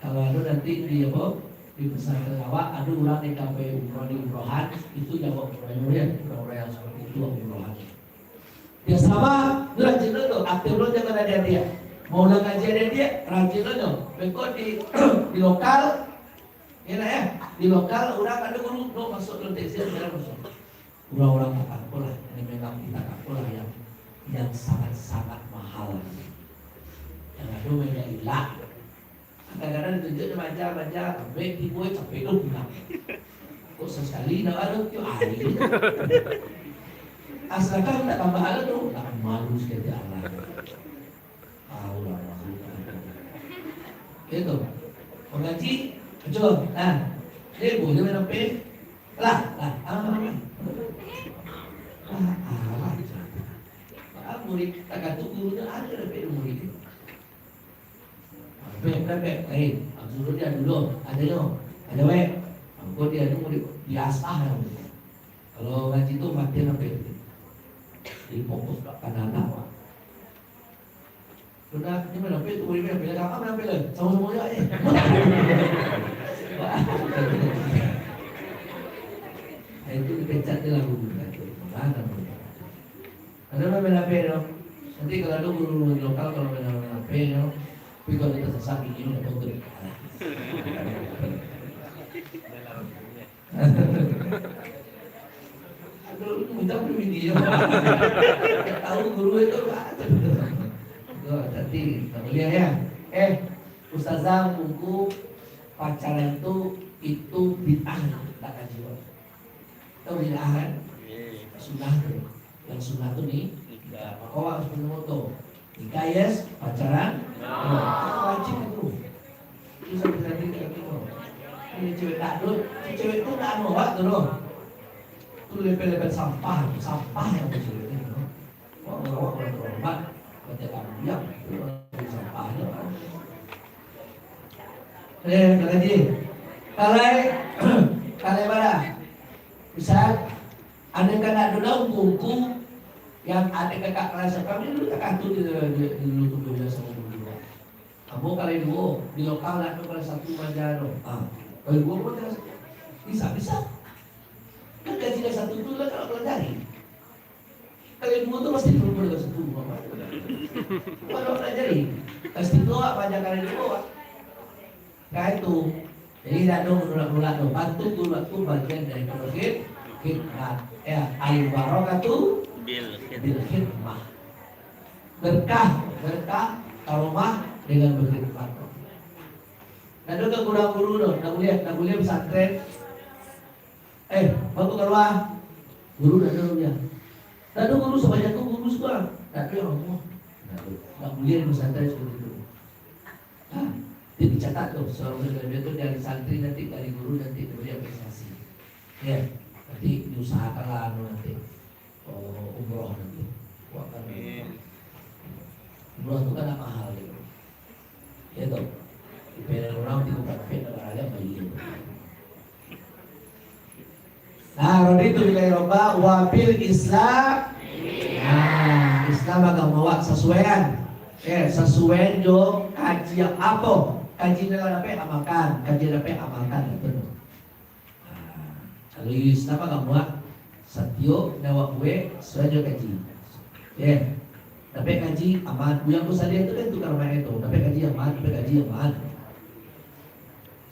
kalau ada nanti di apa, di pesantren awak, ada orang yang sampai umroh di umrohan, itu jawab umrohnya, ya. Orang-orang yang seperti itu umrohan. Dia sama, tu rajin tu, aktif tu jangan ada dia. Mau ulang kaji ada dia, rajin tu. Beko di, di lokal, ya nak ya, di lokal orang ada guru, no masuk dalam tekstil, dia masuk. Orang-orang tak apalah, ini memang kita tak apalah yang, yang sangat-sangat mahal. Yang ada banyak ilah. Kadang-kadang ditunjuk dia baca, baca, sampai tibo capek tu pulang. Kok sesekali nak ada tu hari. Asalkan tak tambah ada tu, tak malu sekali Allah. Allah, Allah. Itu. Pengaji, betul. Nah, dia boleh main H P. Lah, lah, ah, lah. Ah, ah, lah. Ah, murid, tak kata gurunya ada H P murid itu. Bek, bek, bek. Eh, suruh dia dulu. Ada nyo. Ada wek. Engkau dia tu murid biasa lah. Kalau ngaji tu mati sampai tu. Jadi fokus kat kanan lah, Pak. Sudah, ni mana? Pil tu boleh pil, pil dah. Mana pil? Sama-sama je, eh. Itu dipecat je lah guru. Mana pil? Ada orang main H P tu. Nanti kalau ada guru di lokal, kalau main H P tu, tapi kalau kita sesak gigi, nggak tahu tu. Aduh, lu minta beli gigi. Tahu guru itu, Pak. Tuh, hati-hati, tak boleh ya. Eh, ustazah, buku pacaran tu, itu bid'ah, tak kaji. Tahu bid'ah kan? Iya. Sunnah tu. Yang sunnah tu ni, Ya, mako awak harus punyo moto. Nikah yes, pacaran no. Itu wajib itu. Itu sampai tadi kat kaki tu. Ini cewek tak ada, si cewek tu tak anu awak tu loh. Tu lepel-lepel sampah, sampah yang ada cewek tu. Wah, awak orang terhormat, macam kamu diam, itu orang sampah je. Eh, kalau ji, kalau, kalau mana? Misal, Ado kan ado lah ungku-ungku yang ado kakak kelas kami dulu tak katut di, di, di dulu tu bela sama dulu. Ambo kali duo, di lokal ado kelas satu maja tu. Ah, kali duo maja. Bisa, bisa. Kan gaji kelas satu tu lah kalau pelajari. Kali duo tu pasti belum boleh kelas satu, Bapak. Kalau pelajari, pasti tu awak maja kali duo, Pak. Ka itu. Jadi, indak ado manulak-nulak tu. Bantu guru tu bagian dari khid-, khidmat. Ya, al-barakatu bil khid-, bil khidmah. Berkah, berkah, karomah dengan berkhidmat. Indak ado kakurang guru tu. Indak buliah, indak buliah pesantren. Eh, baru kalua. Guru indak ado buliah. Indak ado guru sabanyak tu, guru sudah. Indak ado yang Allah. Indak ado. Indak buliah di pesantren seperti itu. Nah, itu dicatat tu, seorang murid dari beliau tu dari santri nanti, dari guru nanti diberi apresiasi. Ya, nanti diusahakanlah anu nanti, oh, umroh nanti. Wah, kan. Amin. Umroh tu kan mahal gitu. Ya toh. Dipeleng orang tigo kapek, nak baragam bagi. Nah, raditu billahi robba wa bil Islam. Nah, Islam agamo awak sasuaian. Eh, sasuaian jo kaji apo? Kaji nan lah dapek amalkan, kaji nan dapek amalkan, betul. Nah, kalau Islam agamo awak, satiok nan awak buek, sasuaian jo kaji. Eh, dapek kaji, aman. Buyang Gus Salia tu kan tukang main tu. Dapek kaji, aman, dapek kaji, aman.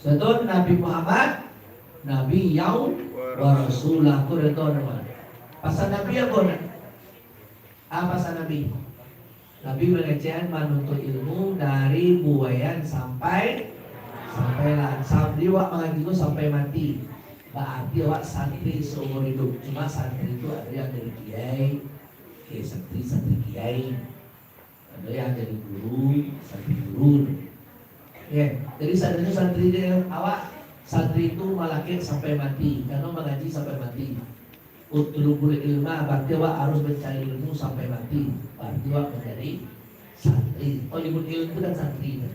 Sudah tu Nabi Muhammad, Nabi yang wa Rasulah, tu dah tahu nama. Pasal Nabi apo nak? Ah, pasal Nabi. Nabi mangecek manuntut ilmu dari buaian sampai, sampai lah. Sampai awak mangaji tu sampai mati. Berarti awak santri seumur hidup. Cuma santri tu ada yang jadi kiai, eh, santri, santri kiai. Ado yang jadi guru, santri guru. Ya, jadi sadonyo santri dek awak, santri tu malakek sampai mati, karano mangaji sampai mati. Utlubul ilma, berarti awak harus mencari ilmu sampai mati, berarti awak menjadi santri. Thalibul ilm tu kan santri kan.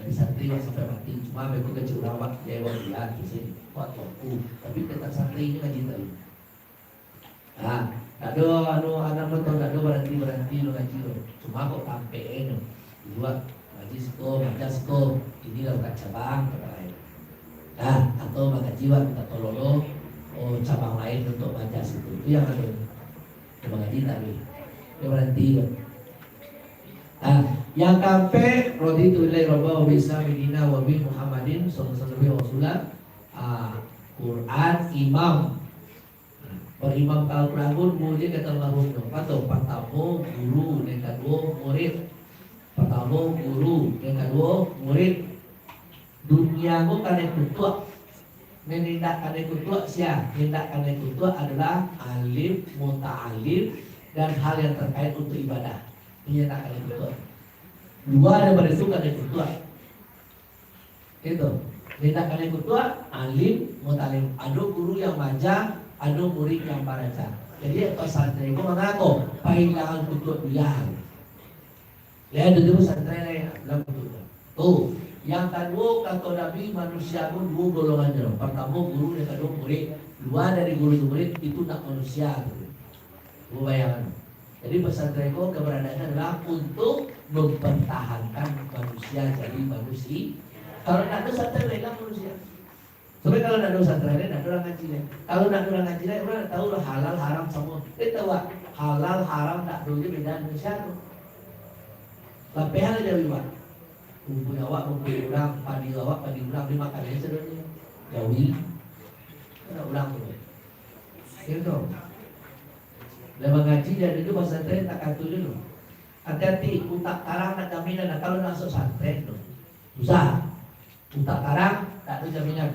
Jadi santri awak sampai mati, cuma beko kecil awak, ya, awak bilang di sini, awak tuanku, tapi tetap santri ni ngaji tadi. Ha, tak ado anu, anak motor, tak ado baranti-baranti lo ngaji lo. Cuma kok tampek e nyo. Dulu ngaji siko, maja siko, kini lah buka cabang, kata lain. Ha, atau mangaji wak minta tolong lo, oh, cabang lain untuk maja siko. Itu yang ado. Cuma ngaji tak ado. Dia baranti lo. Ha, yang kaampek, raditu billahi robba wa bil Islami dina wa bi Muhammadin sallallahu alaihi wasallam. Ha, Quran imam. Barimam ka Al-Quran, guru je kata almarhum tu. Patau, patamo guru, nan kaduo murid. Patamo guru, nan kaduo murid. Dunia ko kanai kutuak. Nan indak kanai kutuak sia? Nan indak kanai kutuak adalah alim, mutaalim, dan hal yang terkait untuk ibadah. Ini yang indak kanai kutuak. Lua daripado itu kanai kutuak. Itu. Indak kanai kutuak, alim, mutaalim. Ado guru yang maaja, ado murid yang baraja. Jadi, pesantren ko mangako? Pahilangan kutuak dunia. Ya, itu tu pesantren lain, lah kutuak. Tu, yang kaduo, kato Nabi, manusia pun duo golongan je. Partamo guru, yang kaduo murid. Lua dari guru tu murid, itu nak manusia tu. Cubo bayangkan. Jadi, pesantren ko keberadaannya adalah untuk mempertahankan manusia jadi manusia. Kalau ndak ado pesantren, ilang manusia. Sebab kalau ndak ado pesantren, ndak ado urang ngaji lai. Kalau ndak ado urang ngaji lai, urang ndak tahu lah halal haram samo. Dia tahu lah, halal haram ndak ado je beda manusia tu. Lapehan aja awak. Rumpun awak, rumpun urang, padi awak, padi urang, dimakan aja sadonyo. Jawi. Kada urang tu. Gitu. Lah mangaji dari dulu pasantren tak katu dulu. Hati-hati, utak tarang nak jaminan lah kalau nak masuk santren tu. Susah. Utak tarang tak ada jaminan.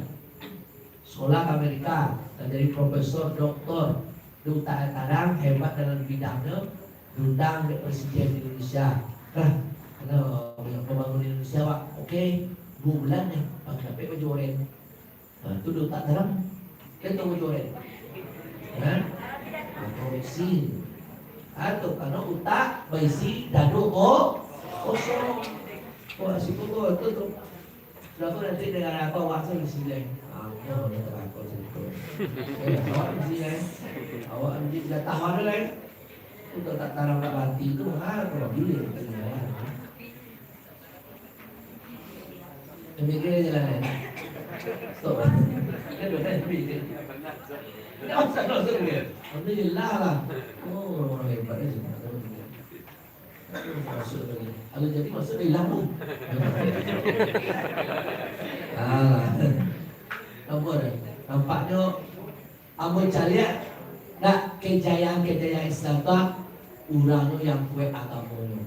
Sekolah ke Amerika, nak jadi profesor, doktor, dia utak tarang, hebat dalam bidangnya, Diundang dek Presiden Indonesia. Nah, karena banyak pembangunan Indonesia, Pak. Oke, dua bulan ni, Pak, dapek baju oren. Nah, tu dah tak terang. Kan tahu baju oren? Hah? Nah, korupsi. Atau karena utak baisi dado ko-, kosong. Wah, situ tu, tu, tu. Sudah tu nanti dengan apa awak tu di sini. Ah, ya, ya, tak apa, cerita. Eh, awak di sini, eh. Awak di jatah mana, eh? Untuk tak tarang tak mati tu, ha, kalau bila kita jalan. Demikian jalan, eh. Stop. Kan dah demikian. Tidak usah, tidak usah dia. Alhamdulillah lah. Oh, orang hebat ni semua. Masuk lagi. Kalau jadi masuk dari lambung. Ah. Nampak dah? Nampaknyo ambo caliak dak kejayaan-kejayaan Islam tu, urangnyo yang kuek agamonyo.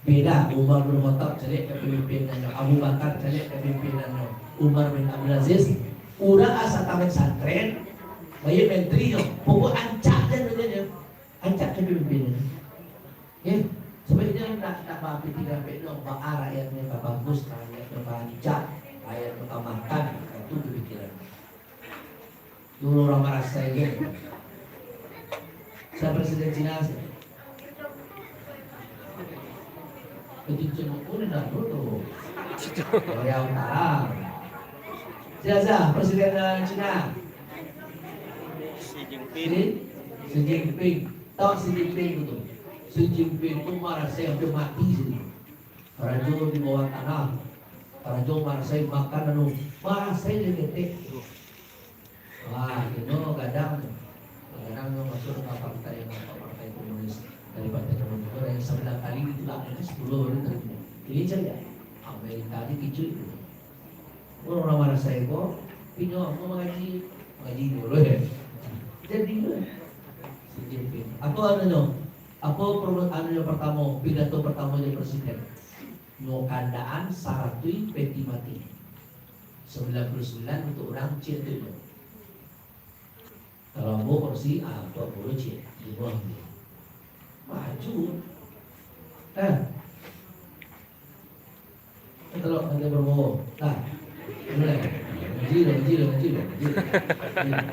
Beda Umar bin Khattab caliak kapamimpinannyo, Abu Bakar caliak kapamimpinannyo, Umar bin Abdul Aziz, urang asa tamat santren, bayi menterinyo, pokok ancak je namanya. Ancak ka pimpin. Ya, sabaiknyo nak, nak bapikir ampek tu, baa rakyatnyo ka bagus, rakyatnyo ka rancak, rakyatnyo ka makan, itu pikiran. Dulu urang marasai je. Sa Presiden Cina sa. Itu cuma pun dah dulu. Korea Utara. Siapa, siapa Presiden, eh, Cina? Xi Jinping. Xi, Xi Jinping. Tahu Xi Jinping tu? Xi Jinping tu marasai hampir mati sini. Karajo di bawah tanah. Karajo marasai makan anu. Marasai dia ketek. Wah, ino gadang. Gadang nyo masuk ka partai, ka partai komunis. Dari partai komunis tu, dari sambilan kali ditulak, dari sepuluh baru tarimo. Ini caliak. Amerika ni kicuik tu. Urang-urang marasai ko, inyo mau mangaji, mangaji dulu, ya. Jadi tu. Xi Jinping. Apa anunyo? Apa pro-, anunyo pertamo, pidato pertamo dari presiden? Nyo kandaan saratuih peti mati. Sambilan puluah sambilan untuk urang ciek tu. Kalau ambo korsi, ah, buek bulu ciek, di bawah dia. Maju. Eh. Kalau ada berbohong. Nah. Mulai. Maju lah, maju lah, maju lah, maju lah.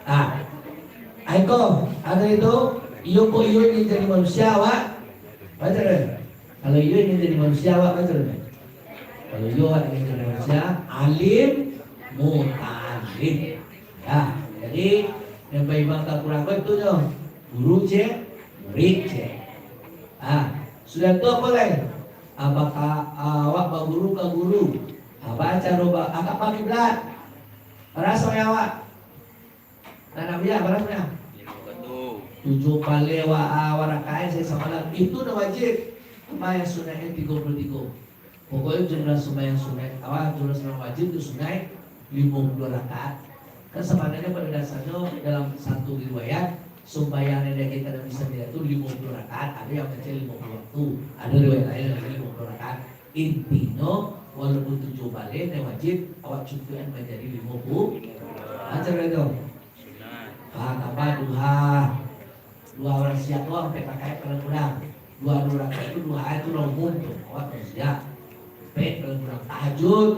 Ah. Aiko, ada itu, iyo ko iyo ingin jadi manusia, awak. Baca deh. Kalau iyo ingin jadi manusia, awak baca deh. Kalau iyo awak ingin jadi manusia, alim, mutalim. Ya, jadi, yang baimbang ka kurang ko itu nyo. Guru cek, murid cek. Ah, sudah tu apa lai? Apakah awak baguru ka guru? Apa caro ba-, agak pakiblat? Raso ya awak? Nah, nak biak, bara sebenarnyo? Limo katu. Tujuah baleh wa-, ah, wa rakaat sahari samalam. Itu nan wajib. Sumbayang sunaiknyo tigo puluah tigo. Pokoknyo jumlah sumbayang sunaik, awak jumlah sumbayang wajib tu sunaik limo puluah rakaat. Kan sabananyo pado dasarnyo dalam satu riwayat, sumbayang nan diagiahkan Nabi sandiri tu limo puluah rakaat, ado yang baca limo puluah waktu, ado riwayat lain lagi limo puluah rakaat. Intinyo, walaupun tujuah baleh nan wajib, awak cukuikan manjadi limo puluah. Macam itu. Sunat. Ah, tambah duha. Duha urang siang tu ampek rakaat paling kurang. Duha duo rakaat tu duha tu lah umum tu. Awak tu siang. Ampek paling kurang. Tahajud,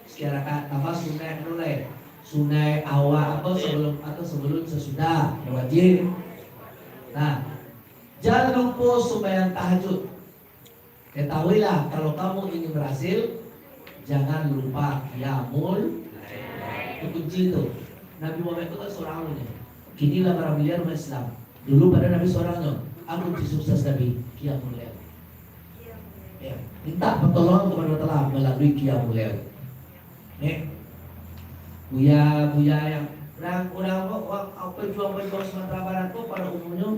sakian rakaat tambah sunat tu lai. Sunat awal apa sebelum atau sebelum sesudah. Wajib. Nah, jangan lupa sumbayang tahajud. Ketahuilah, kalau kamu ingin berhasil, jangan lupa qiyamul lail. Itu kunci tu. Nabi Muhammad tu kan seorang tu. Kini lah barang miliar umat Islam. Dulu pada Nabi seorang tu. Apa kunci sukses Nabi? Qiyamul lail. Ya, minta pertolongan kepada Allah Taala melalui qiyamul lail. Nih, buya-buya yang orang, orang apa, orang, apa, pejuang-pejuang Sumatera Barat tu pada umumnya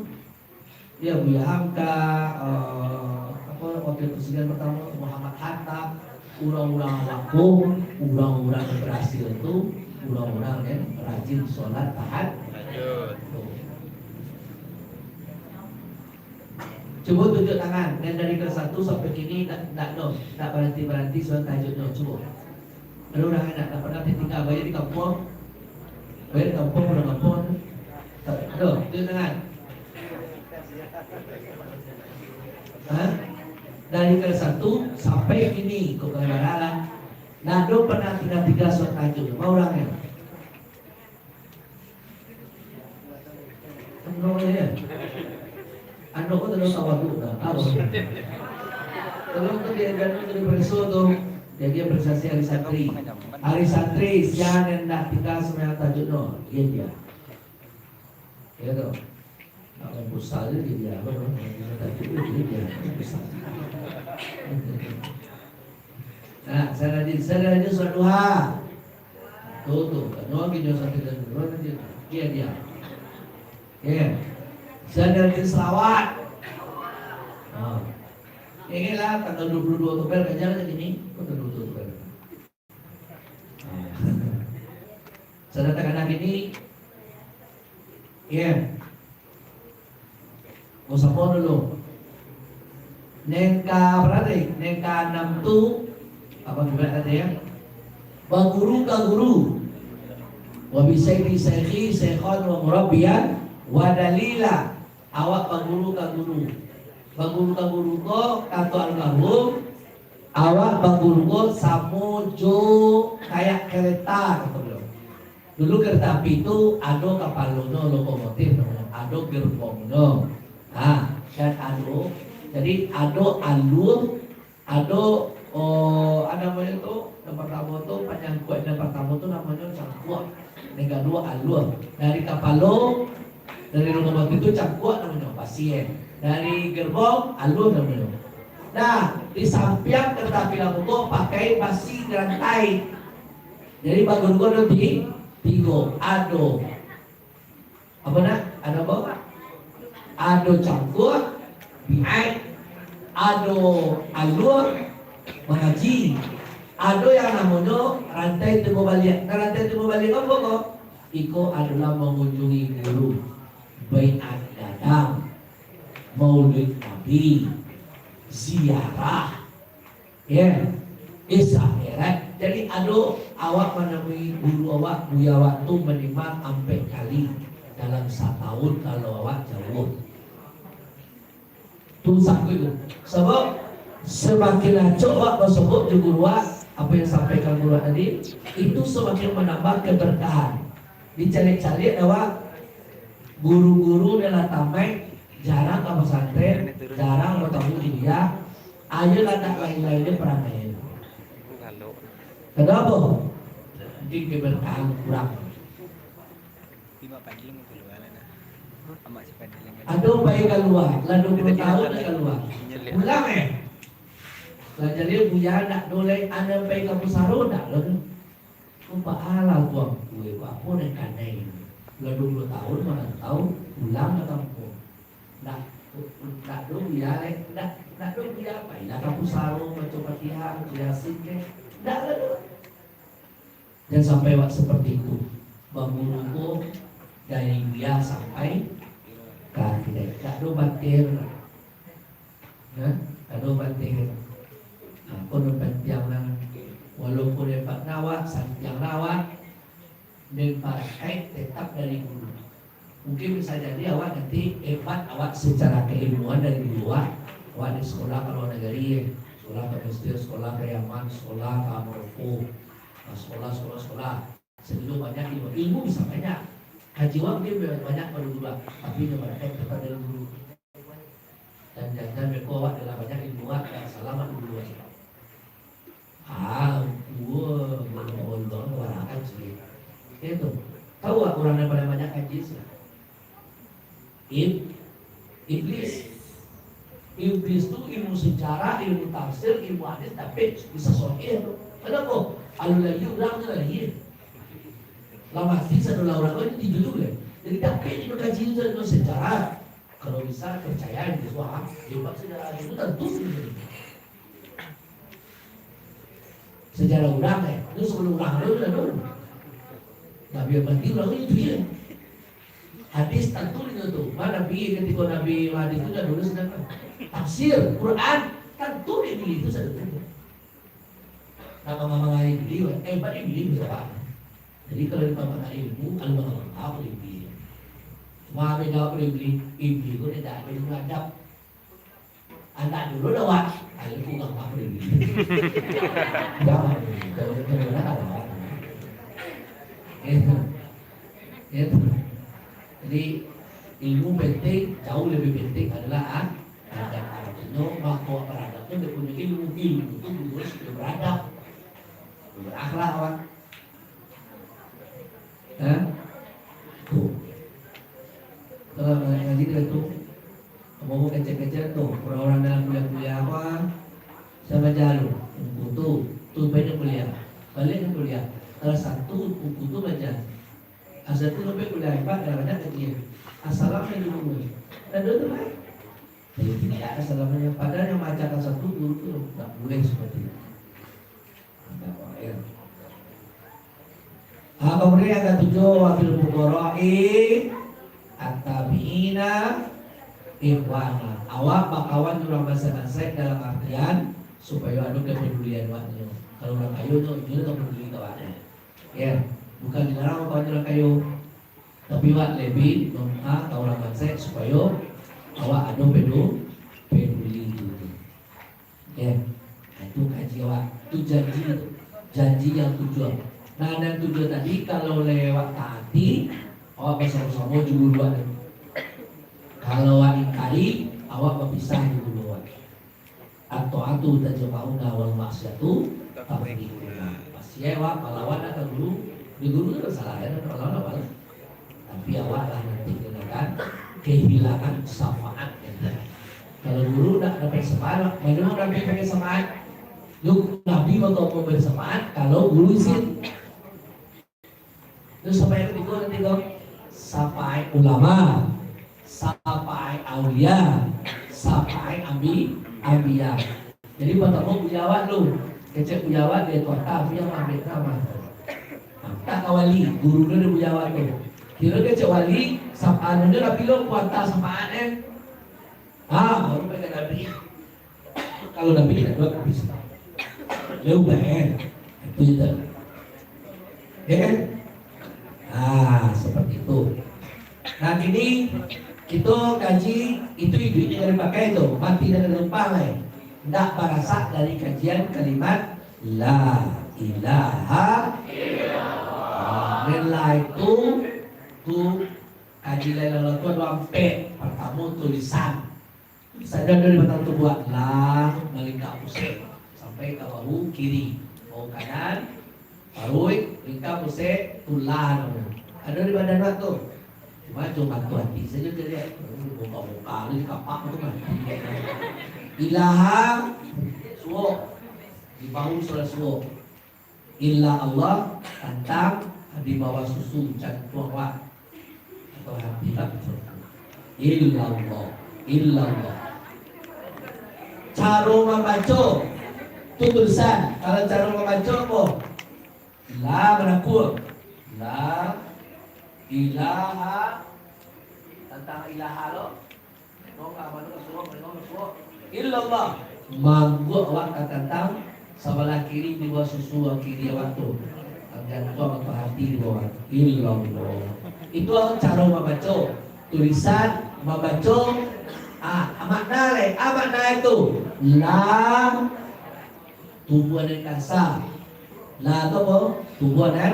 Ya, Buya Hamka, eh, apa, wakil presiden pertama Muhammad Hatta, urang-urang laku, urang-urang yang berhasil tu, urang-urang yang rajin sholat tahajud. Tahajud. Cubo tunjuk tangan, yang dari kelas satu sampai kini ndak, ndak, no, ndak berhenti-berhenti sholat tahajud, no, cubo. Ado urang indak, ndak pernah ditinggal, baik di kampuang, baik di kampuang, urang kampuang tu. Tak, Aduh, tu tangan. Hah? Dari kelas satu sampai kini, kok kalian lah. Nah, do pernah tinggal-tinggal surat tajuk, mau orang ni? Ando ko ya. Ando ko terus awak dulu dah. Tahu. Kalau tu dia kan tu dia preso tu. Jadi dia prestasi hari santri. Hari santri, siang yang nak tinggal sembahyang tajuk no. Iya dia. Iya tu. Nak main pusat je dia, apa tu? Main pusat je dia, dia main pusat. Nah, sadari, sadari surat duha. Tu, tu. Nyo lagi nyo satu dan dua nanti. Iya, dia. Iya. Sadari selawat. Ha. Ingatlah tanggal dua puluh dua Oktober, kaja lah kini. Tanggal dua puluh dua Oktober. Sadang takana kini, iya. Musapo dulu. Neng ka bara tadi? Neng ka anam tu, apa juga tadi ya? Baguru ka guru. Wa bi sayyidi saykhi, saykhan wa murabbiyan, wa dalila. Awak baguru ka guru. Baguru ka guru ko, kato almarhum, awak baguru ko samo jo kayak kereta, kato baliau. Dulu kereta api tu ado kapalonyo, lokomotif namonyo, ado gerbongnyo. Ha, dan ado, jadi ado alua, ado, oh, a namonyo tu, yang partamo tu, panyangkuik yang partamo tu namonyo cangkuak. Nan kaduo alua. Dari kapalo, dari lokomotif tu cangkuak namonyo, basi. Dari gerbong, alua namonyo. Nah, di sampiang kereta api lampu tu pakai basi gerantai. Jadi, baguru ko ado ti-, tigo. Ado, apa nak? Ado apa? Ado cangkuak, bi'ai. Ado alua, mangaji. Ado yang namonyo rantai timbul baliak. Nah, rantai timbul baliak ko apo ko? Iko adolah mangunjungi guru, baiat gadang, maulid Nabi, ziarah, ya, Isra Mi'raj. Jadi, ado awak manamui guru awak, buya awak tu minimal ampek kali dalam satahun kalau awak jauah. Tu sangkuik tu. Sabab samakin acok awak basobok jo guru awak, apo yang sampaikan guru awak tadi, itu samakin manambah keberkahan. Dicaliak-caliak awak, guru-guru nan lah tamaik, jarang ka pasantren, jarang batamu India, ayolah ndak lain-lain jo parangai. Kenapa? Mungkin keberkahan kurang. Ado pai kalua, lah duo puluah tahun lah kalua. Pulang, eh. Lah jadi buya ndak do lai, ado pai ka pusaro ndak do. Ko baa lah tuangku, eh, apo nan kanai. Lah duo puluah tahun marantau, pulang ka kampuang. Ndak, ndak do buya lai, ndak, ndak do buya, pailah ka pusaro, baco Fatihah, baco Yasin kek. Ndak lah do. Jan sampai awak seperti itu. Baguru ko dari buya sampai ka kidai. Dak ado batir. Nah, dak ado batir. Nah, ko nan pantiang lah. Walaupun hebat awak, santiang awak, men barakaik tetap dari guru. Mungkin bisa jadi awak nanti hebat awak secara keilmuan dari guru awak. Awak di sekolah ka lua nagari, sekolah ka Mesir, sekolah ka Yaman, sekolah ka Maroko, sekolah, sekolah, sekolah. Sehingga banyak ilmu, ilmu bisa banyak. Kaji awak mungkin banyak pada guru, tapi yang barakaik tetap dari guru. Dan jangan beko awak dalam banyak ilmu awak, dan salamat dulu awak. Ah, gua belum Allah, orang akan sih. Itu. Tahu awak orang yang paling banyak kaji sih? Ib-, Iblis. Iblis tu ilmu sejarah, ilmu tafsir, ilmu hadis, tapi bisa sahih tu. Kenapa? Alun lahia urang tu lahia. Lah mati sadolah urang tu, tidur tu kan. Jadi, tapi ilmu kaji tu ilmu sejarah. Kalau bisa, percaya itu, wah, hebat sejarah itu, tentu sih. Sejarah urang, eh. Itu sebelum urang tu, tu, tu. Nabi yang mati, urang tu, itu je. Hadis tentu itu tu. Mana Nabi, ketika Nabi hadis tu dah nulis, dah kan. Tafsir, Quran, tentu dia pilih itu saja tu. Nama-nama lain beliau, eh, balik beliau, siapa? Jadi, kalau di mana ilmu, kalau mana tahu dia beliau. Mah beda awak dari Iblis. Iblis tu dia tak ada ilmu adab. Anak dulu dah, Wak. Ayo, ku gampang dari Iblis. Jangan, jangan, jangan, jangan. Itu. Itu. Jadi, ilmu penting, jauh lebih penting adalah, ah, adab. Artinya, mako beradab tu dia punya ilmu. Ilmu tu guru sudah beradab. Berakhlak, Wak. Hah? Tu. Kalau ngaji tu, ngomong kecek-kecek tu, orang-orang dalam kuliah-kuliah apa, sama jalu, ungku tu, tu banyak kuliah. Balik ke kuliah. Salah satu ungku tu belajar. Asal tu sampai kuliah empat, dah banyak kaji. Assalamualaikum. Dah dua tu baik. Jadi tidak ada salamannyo. Padahal yang maajakan satu guru tu tak boleh seperti itu. Ada orang. Ah, kemudian yang katujuh, wa bil fuqara'i at-tabi'ina ikhwana. Awak bakawan jo urang bansaik-bansaik dalam artian supayo ado kepedulian awaknyo. Kalau urang kayo tu, inyo tak peduli ka awak. Ya, bukan dilarang bakawan jo urang kayo. Tapi awak lebih mem-, ah, ka urang bansaik supayo awak ado pedu-, peduli tu. Ya, nah, itu kaji awak. Itu janji, janji yang tujuan. Nah, yang tujuan tadi, kalau lewat taati, awak basamo-samo jo guru awak tu. Kalau awak ingkari, awak bapisah jo guru awak. At-ta'atu tajma'una wal maksiatu tafriquna. Maksiat awak malawan ka guru, di guru tu salah, ya, malawan awak. Tapi awak lah nanti kenakan kehilangan syafaat. Kalau guru nak dapat syafaat, bagaimana Nabi pakai syafaat? Yuk, Nabi bakal memberi syafaat kalau guru izin. Terus syafaat yang ketiga nanti tu, syafaat ulama, syafaat aulia, syafaat ambi-, ambia. Jadi, pertama, buya awak dulu. Kecek buya awak, dia tu atas, buya ambil nama. Nah, tak ka wali, guru dia, dia buya awak tu. Kira kecek wali, syafaat dia dah pilih kuasa syafaat, eh. Ha, baru pai ka Nabi. Kalau Nabi tidak buat, bisa. Dia ubah, eh. Itu je. Ya kan? Ah, seperti itu. Nah, kini kita kaji itu iduiknya dari pakai tu, mati dari lempang lai. Ndak barasak dari kajian kalimat la ilaha illallah. Ah, la itu tu kaji lai lalu tu ada ampek. Pertama tulisan. Sajo dari batang tubuah, la, malingkak pusek sampai ka bahu kiri, bahu kanan, paruik, lingkak pusek, tu la namonyo. Ado di badan awak tu. Cuma cuma tu hati sajo dia lihat. Muka-muka ni kapak tu mati. Ilaha, suok. Di bahu salah suok. Illa Allah, tantang di bawah susu, jantuang awak. Atau hati tak betul. Illallah, illallah. Caro mambaco, tu tulisan. Kalau caro mambaco apo? La manakua. La ilaha, tantang ilaha lo. Illallah. Mangguak awak ka tantang sabalah kiri di bawah susu kiri awak tu. Jantuang atau hati di bawah. Illallah. Itu awak caro mambaco. Tulisan, mambaco. Ah, makna lai. Ah, makna itu. La tubuah nan kasa. La tu apo? Tubuah nan.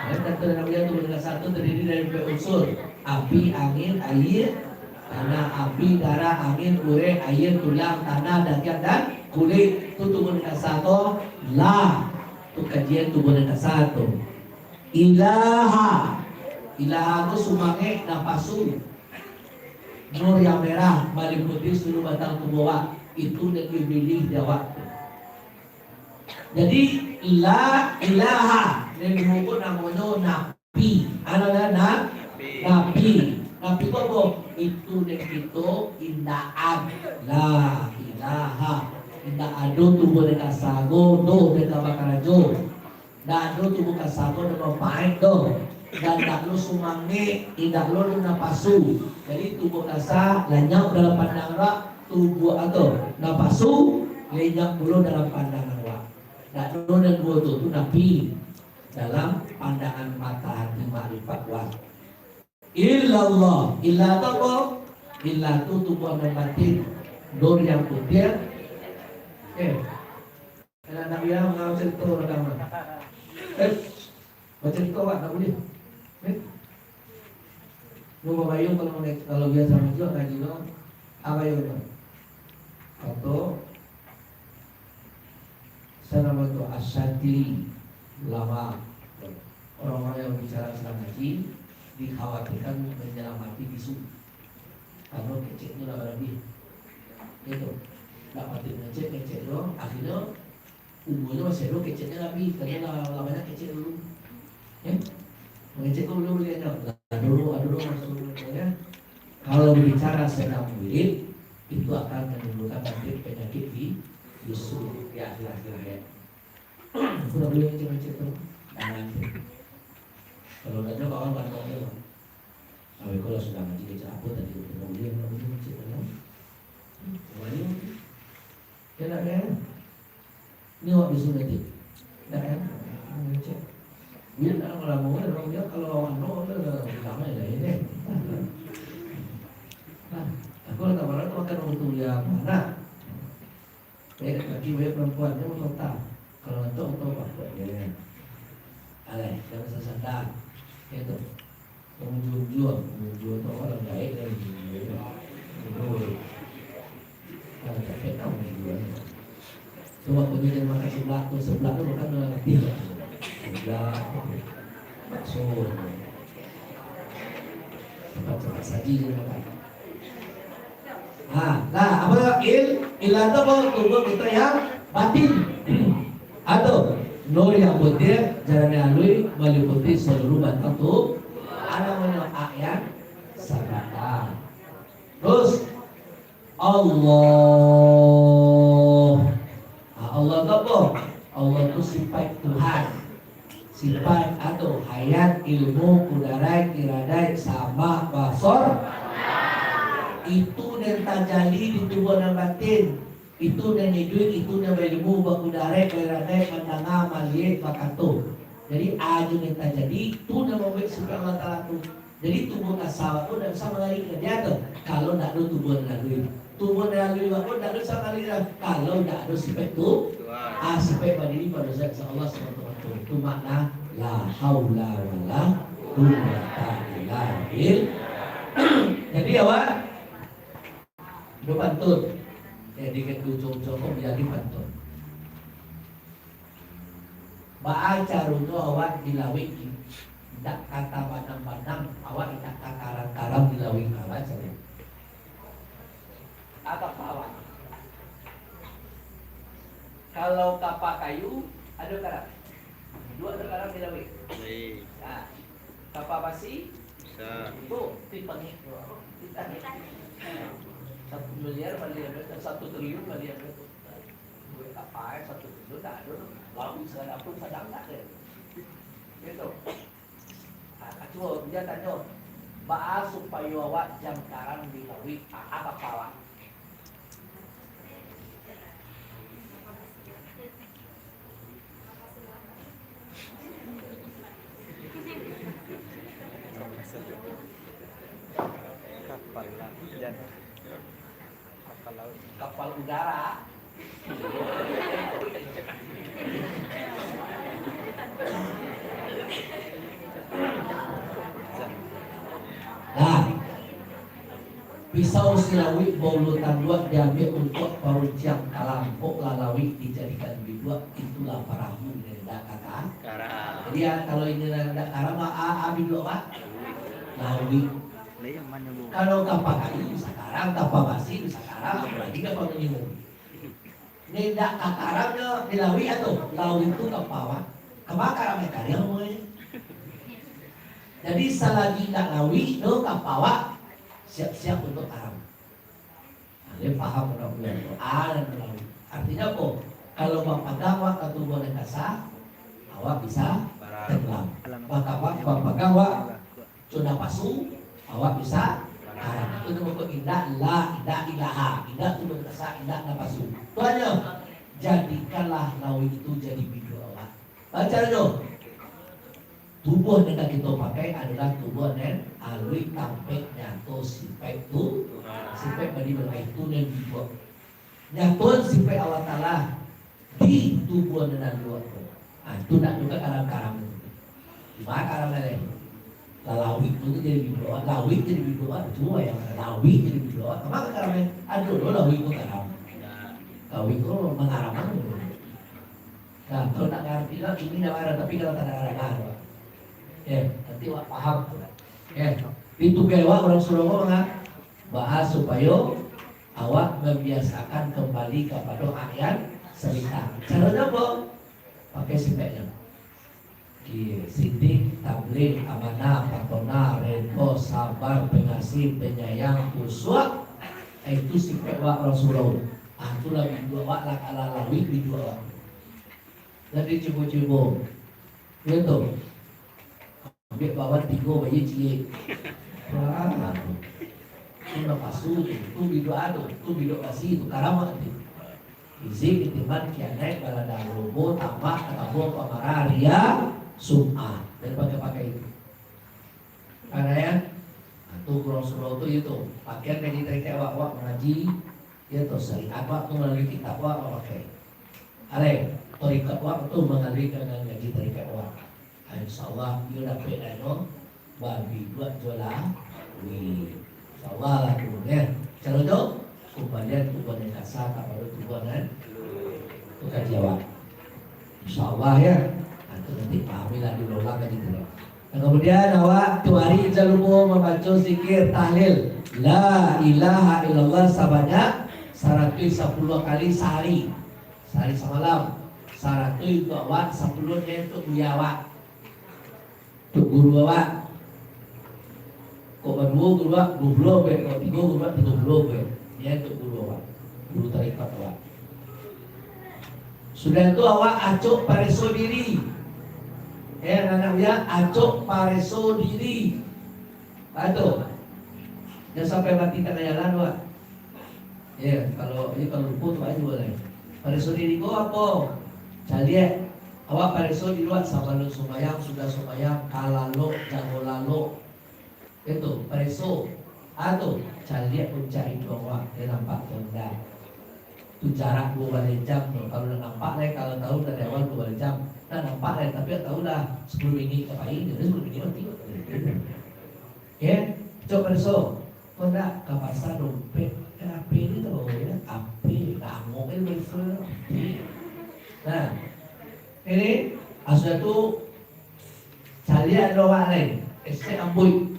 Kan kata Nabi, tubuah nan kasa tu terdiri dari empat unsur. Api, angin, aia, tanah. Api, darah, angin, urek, aia, tulang, tanah, dagiang, dan kulik. Tu tubuah nan kasa tu la. Tu kajian tubuah nan kasa tu. Ilaha. Ilaha tu sumangek, napasu. Nur yang merah maliputi seluruh batang tubuah awak. Itu nan dipilih di awak tu. Jadi, la ilaha, nan dihukum namonyo napi. Anu lah, na-, napi. Napi tu apo? Itu nan kito indakan. La ilaha. Indak ado tubuah nan kasa ko, doh nan ka bakarajo. Ndak ado tubuah kasa ko nan bapaek doh. Dan ndak lo sumangek, indak lo napasu. Jadi, tubuah kasa lanyau dalam pandangan awak, tubuah atau napasu lenyap pulo dalam pandangan awak. Ndak ado nan duo tu, tu napi dalam pandangan mata hati makrifat awak. Illallah. Illa tu apa? Illa tu tubuah dan batin. Nur yang putih. Eh, kalau nak bilang, mau cerita orang. Eh, baca cerita awak tak boleh. Eh? Lu babayang kalau, kalau biasa ngaji, ngaji no, apa yang ada? Atau Salamatu asyaddi lama. Orang-orang yang bicara sedang ngaji, dikhawatirkan menyelamati bisu. Karena keceknya lah lebih. Itu. Tak patut ngecek, ngecek doang. Akhirnya, umurnya masih ada, keceknya lebih. Karena lah, lamanya kecek dulu. Ya? Mengecek tu dulu dia. Lah, dulu, dulu masuk, ya. Kalau bicara sedang wirid, itu akan menimbulkan penyakit, penyakit di, di su-, di akhir-akhir hayat. Aku tak boleh macam-macam tu. Jangan tu. Kalau dah ada kawan bantu dia, kalau kau lah sudah ngaji kecek apa tadi, kau tak boleh, kau tak boleh macam tu. Kembali. Dia nak kan? Ni awak bisu nanti. Nak kan? Kecek. Dia nak lama-lama kan, orang dia kalau awak nak, dia bilang aja lah, ya kan? Nah, aku lah tak marah tu makan waktu dia apa, nak. Eh, laki banyak perempuan, dia motor tak. Kalau ngantuk, motor apa? Buat dia. Alai, jangan sasanda. Ya tu. Pengunjung-unjung, pengunjung tu orang gaek kan. Pengunjung. Kalau tak kenal pengunjung. Cuma pengunjung makan sebelah tu, sebelah tu makan dengan roti lah. Sebelah. Bakso. Cepat-cepat saji dia makan. Ha, lah, apa il, illa tu apa? Tubuh kita yang batin. Atau nur yang putih, jalan yang halui, meliputi seluruh batang tu. Ada mana ayat sabata. Terus, Allah. Ha, Allah tu apa? Allah tu sifat Tuhan. Sifat atau hayat, ilmu, kudarat, iradat, sama, basar. Itu nan tajali di tubuah nan batin. Itu nan iduik, itu nan bailmu, bakudarat, bairadat, mandanga, maliek, bakato. Jadi, ajo nan tajadi, itu nan mambuek sifat Allah Taala tu. Jadi, tubuah kasa awak pun ndak bisa mangalih ka dia tu, kalau ndak ado tubuah nan halui. Tubuah nan halui awak pun ndak bisa mangalih ka dia, kalau ndak ado sifat tu. Ah, sifat badiri pado zat Allah semata-mata. Tu makna la haula wala quwwata illa billah. Jadi, awak ado pantun. Jadi, kan tu cocok kok jadi pantun. Baa caronyo awak di lauik, indak ka tabanam-banam, awak indak ka karam-karam di lauik, baa caronyo? Apo awak? Kalau kapa kayu, ado karam? Duo ado karam di lauik? Baik. Nah, kapa basi? Bisa. Tu, Titanic tu. Titanic. Satu miliar bali ado, satu triliun bali ado tu. Duit kapa, eh, satu triliun tak ado tu. Lalu segala pun sadang tak ado. Gitu. Ah, kacuo, dia tanyo, "Baa supayo awak jan karam di lauik?" Ah, apo awak? Kapal lah, jan. Kapal laut. Kapal udara. Nah, pisau silauik baulu tanduak diambiak untuak parunciang kalam, kok lah lauik dijadikan biduak, itulah parahu nan indak ka-, karam. Jadi, ah, kalau inyo nan indak karam, ah, ah, ah, biduak, Pak? Lauik. Kalau kapa kayu bisa karam, kapa basi bisa karam, apolai kapa manyingok. Indak ka karamnyo di lauik tu, lauik tu kapa awak. Kapa karam di kariang, boy. Jadi, salagi indak lauik tu kapa awak, siap-siap untuak karam. Nah, dia paham urang bulan tu. Ah, dalam lauik. Artinyo apo? Kalau bapagang awak ka tubuah nan kasa, awak bisa tenggelam. Bapagang, bapagang awak cunda pasu, awak bisa karam. Itu namo ko indak la, indak ilaha. Indak tu nan kasa, indak nan pasu. Tu hanyo, jadikanlah lauik itu jadi biduak awak. Baco tu. Tubuah nan ka kito pakai adolah tubuah nan aluih tampek nyato sipaik tu, sipaik badi bangkai tu nan dibuek. Nyatoan sipaik Allah Taala di tubuah nan aluih tu. Ah, tu nak tu kan karam-karam tu. Di ma karam lai? Lah lawik tu jadi biduak, lawik jadi biduak, tu yang lawik jadi biduak. Ka ma karam lai? Ado lo lawik tu karam. Lawik tu mangaram tu. Nah, kalau nak ngarti lah, ini ndak marah, tapi kalau tak ada marah, marah. Eh, nanti awak paham tu lah. Eh, itu kayak awak urang surau ko manga-, bahas supayo awak mambiasakan kambali kapado ayat sarita. Caronyo apo? Pakai sipaiknyo. Iya, sidik, tablig, amanah, patona, redo, sabar, pengasih, penyayang, khusyuk. Eh, itu sipaik awak urang surau. Ah, tu lah biduak awak, lah kalah lawik biduak awak. Jadi cubo-cubo. Iyo tu. Ambiak bawan tigo bayi ciek. Wah. Tu napasu tu. Tu biduak ado. Tu biduak basi tu. Karamak tu. Izik, kitiman, kianaik, balada, lobo, tamak, takabua, pamarah, ria, sum'ah. Jadi pakai-pakai itu. Karano ya, nah, tu urang surau tu itu. Pakaian dari tarekat awak, awak mangaji, iyo tu, syariat awak tu malalui kitab awak, awak pakai. Alai, tarekat awak tu mangalir dengan ngaji tarekat awak. Ah, insyaallah, iyo dapek lah nyo, babiduak jo lawik. Insyaallah lah tu, ya. Caro tu, kumbalian tubuah nan kasa kapado tubuah nan, tu kaji awak. Insyaallah, ya. Nah, tu nanti pahamilah dulu lah kaji tu lah. Nah, kemudian awak tu hari jan lupo mambaco zikir tahlil. La ilaha illallah sabanyak saratuih sapuluah kali sahari. Sahari samalam. Saratuih untuak awak, sapuluah nyo untuak buya awak. Untuak guru awak. Kok baduo guru awak, duo puluah be. Kok tigo guru awak, tigo puluah be. Nyo untuak guru awak. Guru tarekat awak. Sudah tu awak acok pareso diri. Eh, anak-anak buya, acok pareso diri. Baitu. Jan sampai mati tangah jalan, wak. Yo, kalau, yo, kalau lupo tu ajo lai. Pareso diri ko apo? Caliak. Awak pareso diri wak sabalun sumbayang, sudah sumbayang, ka lalok, jago lalok. Itu, pareso. Ah, tu, caliak puncak iduang wak, jan nampak tu ndak. Tu jarak duo baleh jam tu. Kalau ndak nampak lai, kalau tahu dari awal duo baleh jam. Ndak nampak lai, tapi tahu lah sepuluh minit ka pai, jadi sepuluh minit mati. Oke, cok pareso. Kok ndak ka pasa dompet, kan H P ni tu, ya. H P, tangok kan pareso. Nah, ini, ah, sudah tu, caliak ado awak lai, esek ambuik.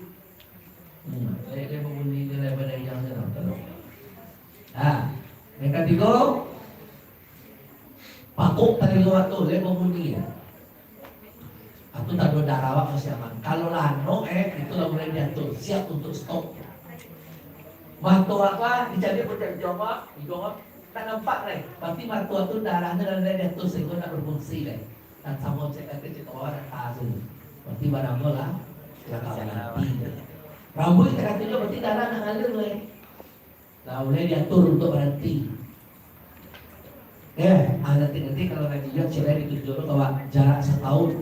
Hmm, lai, lai babunyi je, lai badayang je lah, kalau. Ha, yang katigo, pakok talingo awak tu, lai babunyi je. Aku tak ada darah awak masih aman. Kalau lah no, eh, itu lah mulai diatur, siap untuk stop. Mato awak dicaliak pun cari jawab, hidung awak tak nampak lai. Berarti mato awak tu darahnyo lah mulai diatur sehingga tak berfungsi lai. Dan samo cek kata cek kawan tak tahu. Berarti barang tu lah, lah kawan mati. Rambuik tak kata juga, berarti darah nak ngalir lai. Lah, mulai diatur untuk baranti. Eh, ah, nanti, nanti kalau ngaji juo, cek lai ditunjuk tu, kawan, jarak satahun.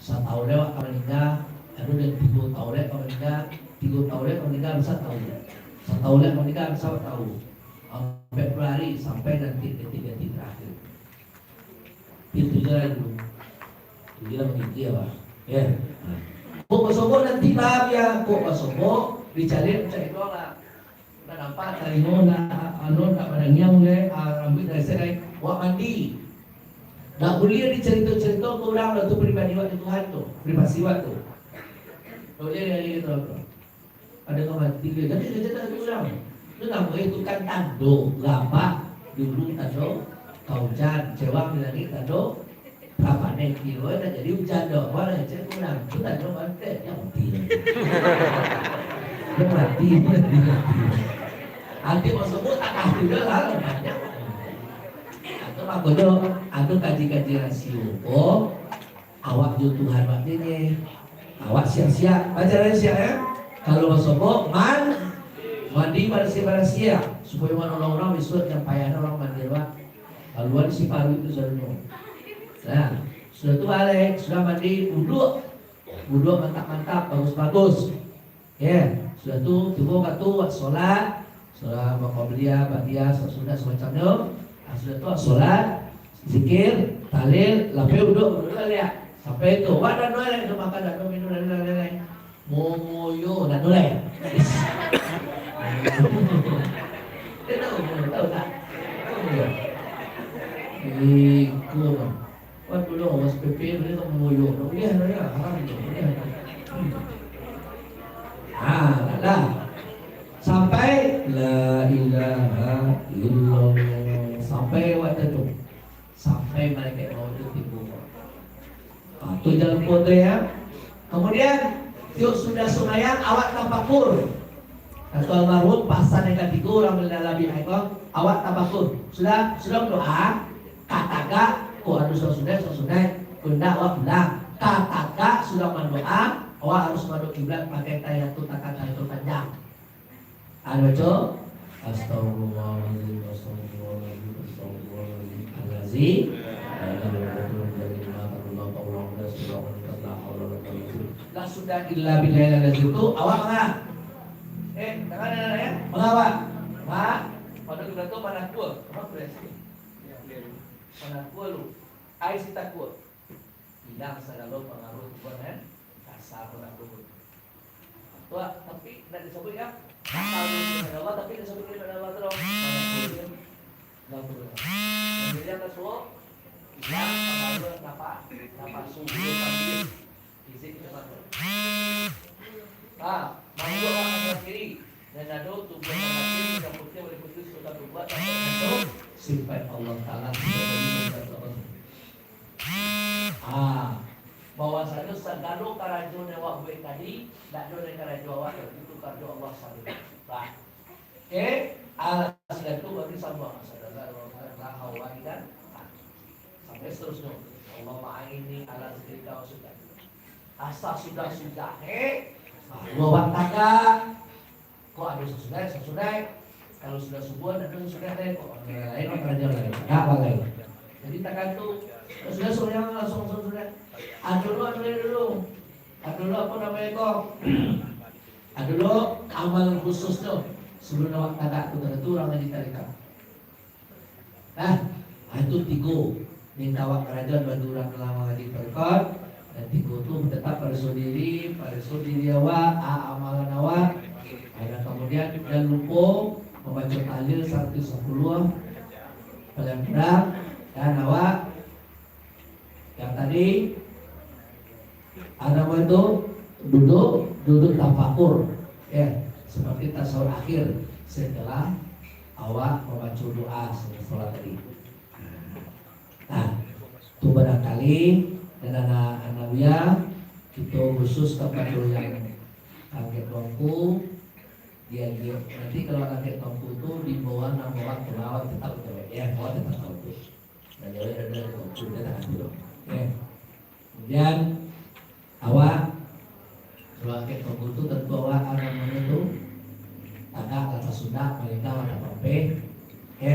Satahun lewat ka maningga, anu, dan tigo tahun lewat ka maningga, tigo tahun lewat ka maningga, bisa tahu. Satahun lewat ka maningga, bisa tahu. Sampai Februari, sampai nanti detik-detik terakhir. Itu je lah dulu. Itu je lah mangikir, Pak. Ya. Nah. Kok basobok nanti lah, ya. Kok basobok, dicari, cari doang lah. Nak nampak, talingo, nak, anu, nak badangiang, uleh, ah, rambuik, nak esek, lai. Wak mandi. Ndak buliah dicarito-carito ka urang lah tu pribadi wak di Tuhan tu, privasi wak tu. Ndak buliah dicarito-carito. Ado ka mati dia. Jadi, jadi, jadi urang. Tu namo itu kan tando, gabak, dulu tando, ka ujan, cewang di langik tando, Kapan eh, kiro nak jadi ujan doh, wah, lah, cek urang. Tu tanyo mati, yang mati. Yang mati, mati, mati. Nanti masuk pun tak tahu dah lah, banyak. Atau makonyo, anu kaji-kaji rasio ko, awak jo Tuhan wak nyo. Awak siap-siap, baca lah siap, ya. Kalau masuk ko, man, mandi barasiah-barasiah, supayo manolong urang, bisuak jan payah urang mandi, wak. Kaluan si paruik tu sadonyo. Nah, sudah tu baliak, sudah mandi, uduk. Wuduak mantap-mantap, bagus-bagus. Ya, sudah tu, tibo ka tu, wak solat, solat qabliyah, ba'diyah, solat sunat, semacamnyo. Ah, sudah tu, wak solat, zikir, tahlil, lapeh wuduak, wuduak lah, ya. Sampai tu, wak dah nolai, dah makan, dah minum, dah, dah, dah, dah. Mongoyo, dah nolai. Dia tahu, tahu tak? Tahu dia. Iko, Wan dulu awas P P, beli tak mau yo. Tak boleh, tak boleh, haram tu, tak boleh. Ah, dah. Sampai la ilaha illallah. Sampai waktu tu. Sampai malaikat maut tu tibo. Ah, tu jangan lupa tu ya. Kemudian, tiok sudah sumbayang, awak tapakur. Kato almarhum, pasan yang katigo urang Minalabi Haikal, awak tapakur. Sudah, sudah berdoa, ka tagak, ko ado sudah sunat, sudah sunat, ko indak awak pulang. Ka tagak sudah mandoa, awak harus madok kiblat pakai tahiyatul tagak, tahiyatul panjang. Ado baco, astagfirullahaladzim, astagfirullahaladzim, astagfirullahaladzim, alladzi la ilaha illa huwa, alladzi la ilaha illa huwa. Lah sudah illa billahil azim tu, awak manga? Eh, tangan anak-anak ya? Manga awak? Manga? Pado kiblat tu manakua. Apa tu ya? Manakua lu. Ai si takua. Ilang sagalo pangaruah tubuah nan kasa, manakua. Tu lah, tapi nak disebut ya. Kasa tu dari Allah, tapi disebut dari Allah tu dong. Manakua. Manakua. Jadi yang kasuo, ilang pangaruah napa? Napasu, dulu panggil. Fisik kita bantu. Ha, mangko awak nan kiri, nan ado tubuah nan batin, nan putih, nan putih, sudah berbuat, dan tergantung sifat Allah Ta'ala, sifat Allah Ta'ala. Ha, bahwasanya sagalo karajo nan awak buek tadi, ndak ado nan karajo awak, itu karajo Allah Subhanahu wa Ta'ala. Oke, alas itu bagi sambung. Saudara, Allah Ta'ala, Allah Ta'ala. Sampai seterusnya. Allahumma a'inni ala zikrika wa syukrika. Asa sudah-sudah, eh. Baru awak tagak. Kok ado sasudah, sasudah. Kalau sudah subuh, ado sasudah, eh. Kok lain, lain, lain, lain. Tak apa lain. Jadi, tagak tu, sudah subuh, langsung sasudah. Ado dulu, ado dulu. Ado dulu, apa namanya itu? Ado dulu amalan khusus tu. Sebelum awak tagak tu, tagak tu urang ngaji tarekat. Nah, itu tigo. Minta awak karajo bagi urang nan lah mangaji tarekat. Dan tigo tu tetap pareso diri, pareso diri awak, a-, amalan awak. Dan kemudian jangan lupa mambaco tahlil saratuih sapuluah. Paling kurang, dan awak yang tadi, ado itu duduk, duduk tafakur, ya, seperti tasawuf akhir setelah awak mambaco doa setelah sholat tadi. Nah, tu barangkali dan anak-anak buya, kita khusus kepada yang kakek tuanku, dia, dia, nanti kalau kakek tuanku tu di bawah nama awak, kalau awak tetap, ya, awak tetap tahu tu. Dari awak dari dari waktu dia tak ada. Oke. Kemudian awak kalau kakek tuanku tu tentu awak akan menyentuh tagak atas sundak, paling awak tak apa. Oke.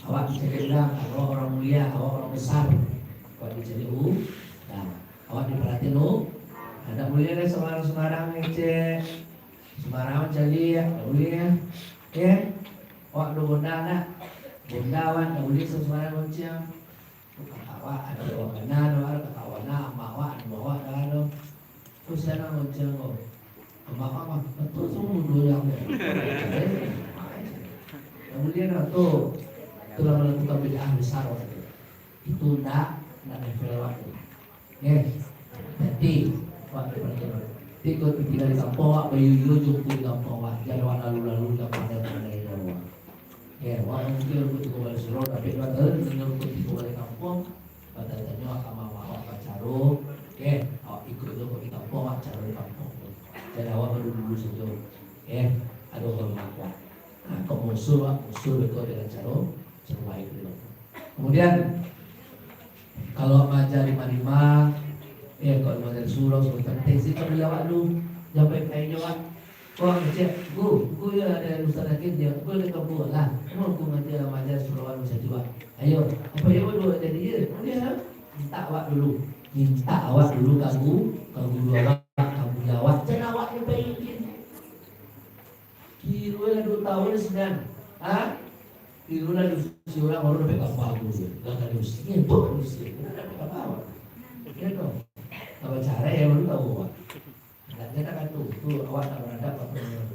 Awak bisa bilang kalau orang mulia, awak orang besar. Awak dicari u. Nah, awak diperhatiin u. Ada mulia dari sembarang-sembarang ngecek. Sembarang mancaliak, ndak buliah. Yo, awak ado bonda ndak? Bonda awak ndak buliah sembarang goncang. Tu kakak awak, ado awak kanan, awak ado kakak awak nan, amak awak, ado awak dah ado. Tu sia nan goncang ko? Amak awak mah, batua samo mudo yang ko. Ndak buliah dah tu. Itulah manantukan bid'ah besar waktu tu. Itu ndak, ndak level awak tu. Oke. Jadi, awak tu perlu. Tiko tingga di kampuang awak, bayuyu jumpa di kampuang awak. Jan awak lalu-lalu jan pandai-pandai jan awak. Oke, awak mungkin rumput tiko balai surau, tapi awak tahu, dengan rumput tiko balai kampuang, batanyo ka mama awak bacaro, oke, awak ikut tu, kok di kampuang, awak caro di kampuang tu. Jan awak baru dulu sajo. Oke, ado hormat awak. Nah, kok musuh awak, musuh beko dengan caro, caro baik dulu. Kemudian, kalau mangaja di Madimah, eh, kalau mangaja di surau, surau cantik, sih, kalau lewat dulu, sampai kain jawab. Wah, kecil, "Gu, gu, ya, ada Ustaz Hakim, dia, gu, ada kampung lah. Kamu, gu, mangaja, mangaja surau, anu, saya juga. Ayo, apa ya, gu, jadi, ya? Boleh, ha?" Minta awak dulu. Minta awak dulu, kamu, Ka guru awak, ka guru awak, jan awak nan baizin. Kiro lah duo taun sinan. Ha? Kiro lah duo si urang baru dapek gambar tu. Lah kan usia, tu usia. Dah dapek gambar awak. Ya toh? Kalau cara ya baru tahu awak. Nak, nak kan tu, tu awak nak beradab apa tu.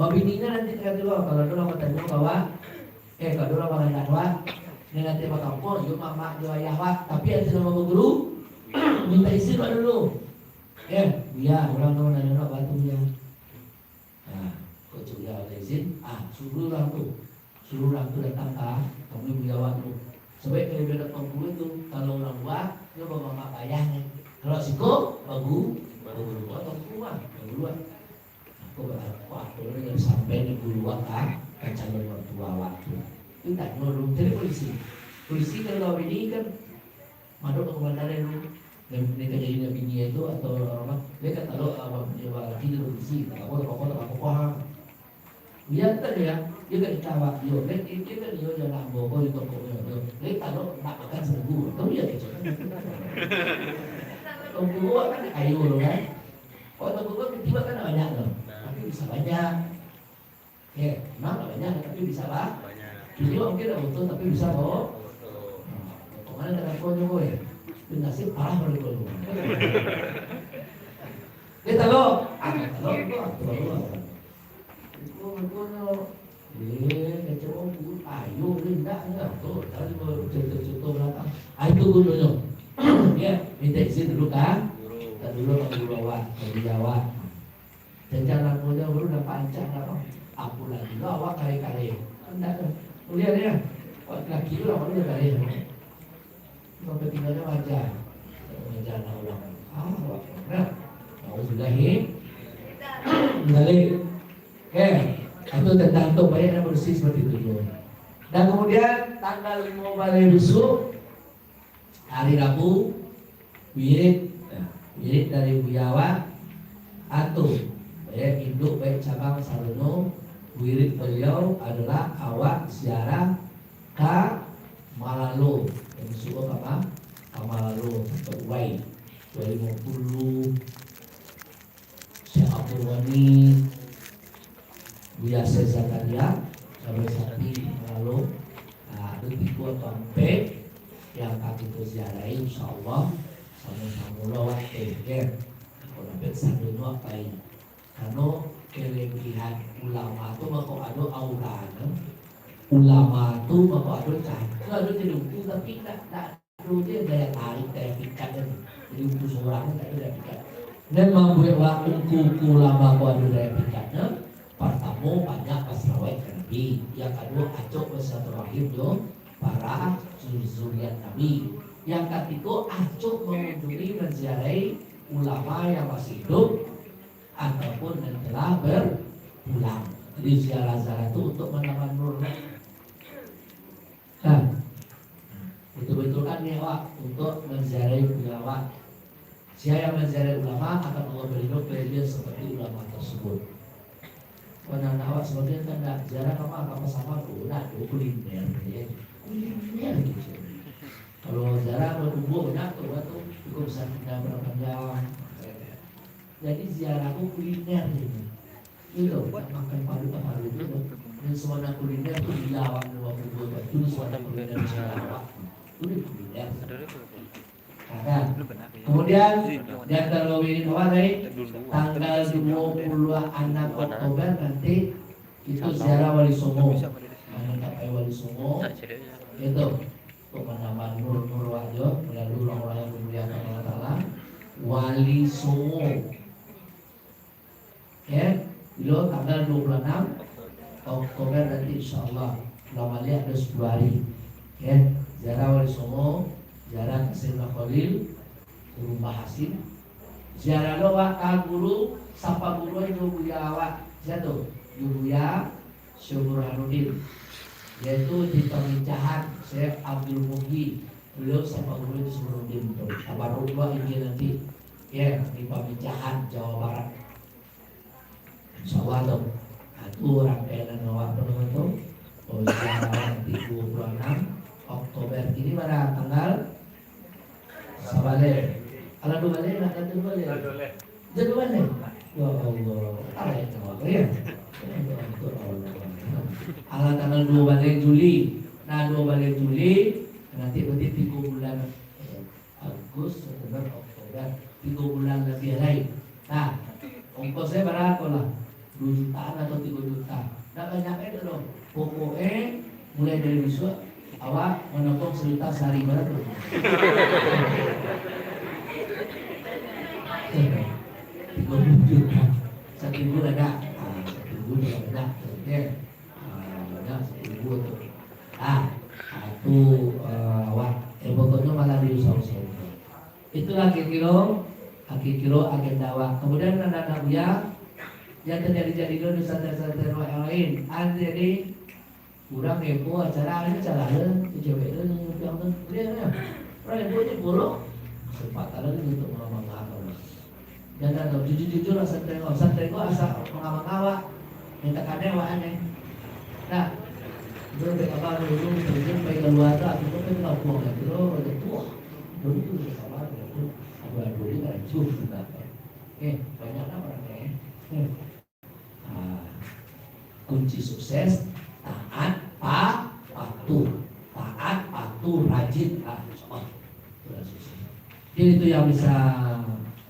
Babini kan nanti tengah tu, kalau ada urang batanyo ka awak, eh, kalau ada urang barandak awak, nan nanti bakampuang, yo mamak, yo ayah awak, tapi ati nan baguru, minta izin awak dulu. Eh, Buya, urang tu nanyo nak batu, Buya. Nah, kok curiga ada izin, ah, suruh urang tu. Suruh urang tu datang ka, ka buya awak tu. Sabab kalau dia datang ka buya tu, kalau urang lua, dia bamamak bayah ni. Kalau siko, bagu, bagu lua atau rumah, bagu lua. Aku ba-, aku, aku ni sampai di guru awak ka, ka calon mertua awak tu. Tu tanyo dulu, cari polisi. Polisi kalau babini kan, madok ka komandan tu. Nan, nan ka jadi bini tu atau urang mah, dia kan tahu, ah, ba-, dia balaki tu polisi, tak apa, tak apa, tak apa, ha. Dia kan dia, dia kan ditawak, dia kan, dia kan dia jangan ambo ko di toko dia. Dia tahu nak makan seminggu, tahu dia kecil. Toko kan kayu tu kan. Kalau toko kan tiba kan banyak tu. Tapi bisa banyak. Ya, memang tak banyak, tapi bisa, Pak. Banyak. Jadi, mungkin tak betul, tapi bisa, Pak. Betul. Nah, kemana dengan kau ni, boy? Itu nasib parah dari kau ni. Dia tahu. Ah, tahu, tahu, tahu, tahu. Itu, itu, eh, kacau aku. Ayo, dia tak, enggak. Tuh, tadi baru cerita-cerita belakang. Ah, itu gunanya. Ya, minta izin dulu, kan? Guru. Tak dulu, kan, guru awak, kan, guru awak. Jangan lamonyo baru nampak ancak lah, Bang. Apo lagi lo awak kareh-kareh. Indak tu. Kuliah dia. Awak laki tu lah baru dah kareh. Sampai tinggalnya wajar. Wajar lah orang. Ah, awak. Nah. Nauzubillahi. Balik. Oke. Itu tentang tu, banyak yang bersih seperti itu juga. Dan kemudian tanggal lima belas besok, hari Rabu, wirid, nah, wirid dari Buya awak, atau, baik induk, baik cabang, saluruhnya, wirid beliau adalah awak ziarah ka Malalo, yang suko ka Ma-, ka Malalo, sampai Uwai, Uwai lima puluh, Syekh Abdul Ghani, Buya Syekh Zakaria, Syekh Sapi, Malalo. Nah, itu tigo atau ampek yang ka kito ziarahi, insyaallah, samo-samo lo waktu, ya. Kalau dapat satu dua kali. Karena kelebihan ulama tu mako ado aura, kan? Ulama tu mako ado cahaya, ado celutu, tapi tak, tak Ado je daya tarik, daya pikat tu. Jadi, ungku surang tu tak ado daya pikat. Nan mambuek wa-, ungku-ungku ulama ko ado daya pikatnyo, partamo, banyak basalawat ka Nabi. Yang kaduo, acok basilaturahim jo para zu-, zuriat Nabi. Yang katigo, acok mangunjungi, manziarahi ulama yang masih iduik ataupun nan telah berpulang. Jadi, ziarah-ziarah tu untuk manambah nur lah. Nah, batul-batulkan niat awak untuak manziarahi buya awak. Sia yang manziarahi ulama akan Allah bari kelebihan seperti ulama tersebut. Pandangan awak sabagian kan ndak ziarah ka ma, ka Pasar Minggu, ndak, tu kuliner, ya. Kuliner gitu. Kalau ziarah ka kubur, ndak tu, tu cukup bisa tinggal berapa jam. Jadi ziarah tu kuliner gitu. Iyo, nak makan paru tak paru tu. Dan suasana kuliner tu gila awak dulu waktu dua batu, suasana kuliner gila awak. Tu dia kuliner. Nah, kan? Kemudian, di antara wirid awak tadi, tanggal dua puluh enam Oktober nanti, itu ziarah Wali Songo. Mana tak payah Wali Songo? Itu, untuk menambah nur-nur awak jo, melalui orang-orang yang dimuliakan Allah Ta'ala. Wali Songo. Ya, bilo tanggal dua puluh enam Oktober nanti, insyaallah. Lah baliak ado sepuluh hari. Ya, ziarah Wali Songo, ziarah ka Sayyidina Khalil, Guru Mbah Hasim. Ziarah lo awak ka guru, sapa guru jo buya awak. Sia tu? Jo buya Syekh Burhanuddin. Yaitu di pamicahan Syekh Abdul Muhyi. Beliau sapa guru di Burhanuddin tu. Tabaruk lo Injil nanti. Ya, di pamicahan Jawa Barat. Insyaallah tu. Nah, tu rangkaian awak apa nama tu? Oh, iya, nanti dua puluh enam Oktober. Ini pada tanggal sabaleh. Kalau dua baleh, nak Januari. Januari. Ya Allah, alai tawak, ya. Untuk Allah. Alah, tanggal dua baleh Juli. Nah, dua baleh Juli, nanti berarti tigo bulan. Agus, September, Oktober, tigo bulan labiah lai. Nah, ongkosnyo bara ko lah? Duo jutaan atau tigo juta. Ndak banyak kan tu doh. Pokoknyo, mulai dari bisuak, awak manopong sajuta sahari, bara tu? Tigo puluah juta. Saminggu lah dak? Ah, saminggu lah dak? Oke. Ah, banyak saminggu tu. Ah, ah, tu, eh, awak. Eh, pokoknyo malah diusah-usah. Itulah kiro-kiro, ah, kiro-kiro agenda awak. Kemudian anak-anak buya, yang terjadi-jadi dulu di santai-santai awak yang lain. Antre ni, urang heboh acara ni, acara ni, tu cewek tu, ni, tu, tu. Dia ni. Urang heboh ni buruk. Sempat ada ni untuk mengambangkan. Jan, jan, jujur-jujur lah, santai ko. Santai ko asa manga-manga awak. Minta kadai awak aneh. Nah, dulu baik kabar dulu, terjun pai kalua tu, aku tu pai ka kampuang lagi, dulu, raja tuah. Dulu tu baik kabar dulu, aku ado di rancak, nah. Eh, banyak lah orang ni. Hmm. Ah, kunci sukses, taat, pa-, patuh. Taat, patuh, rajin. Ah, insya Allah. Itulah sukses. Jadi itu yang bisa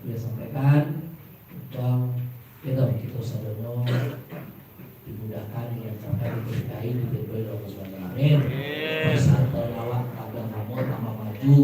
saya sampaikan. Dan kita, kita sadonyo dimudahkan, dilancarkan, diberkahi, diridoi oleh Allah Subhanahu wa Taala. Amin. Amin. Wisata lawak tambah lamo, tambah maju.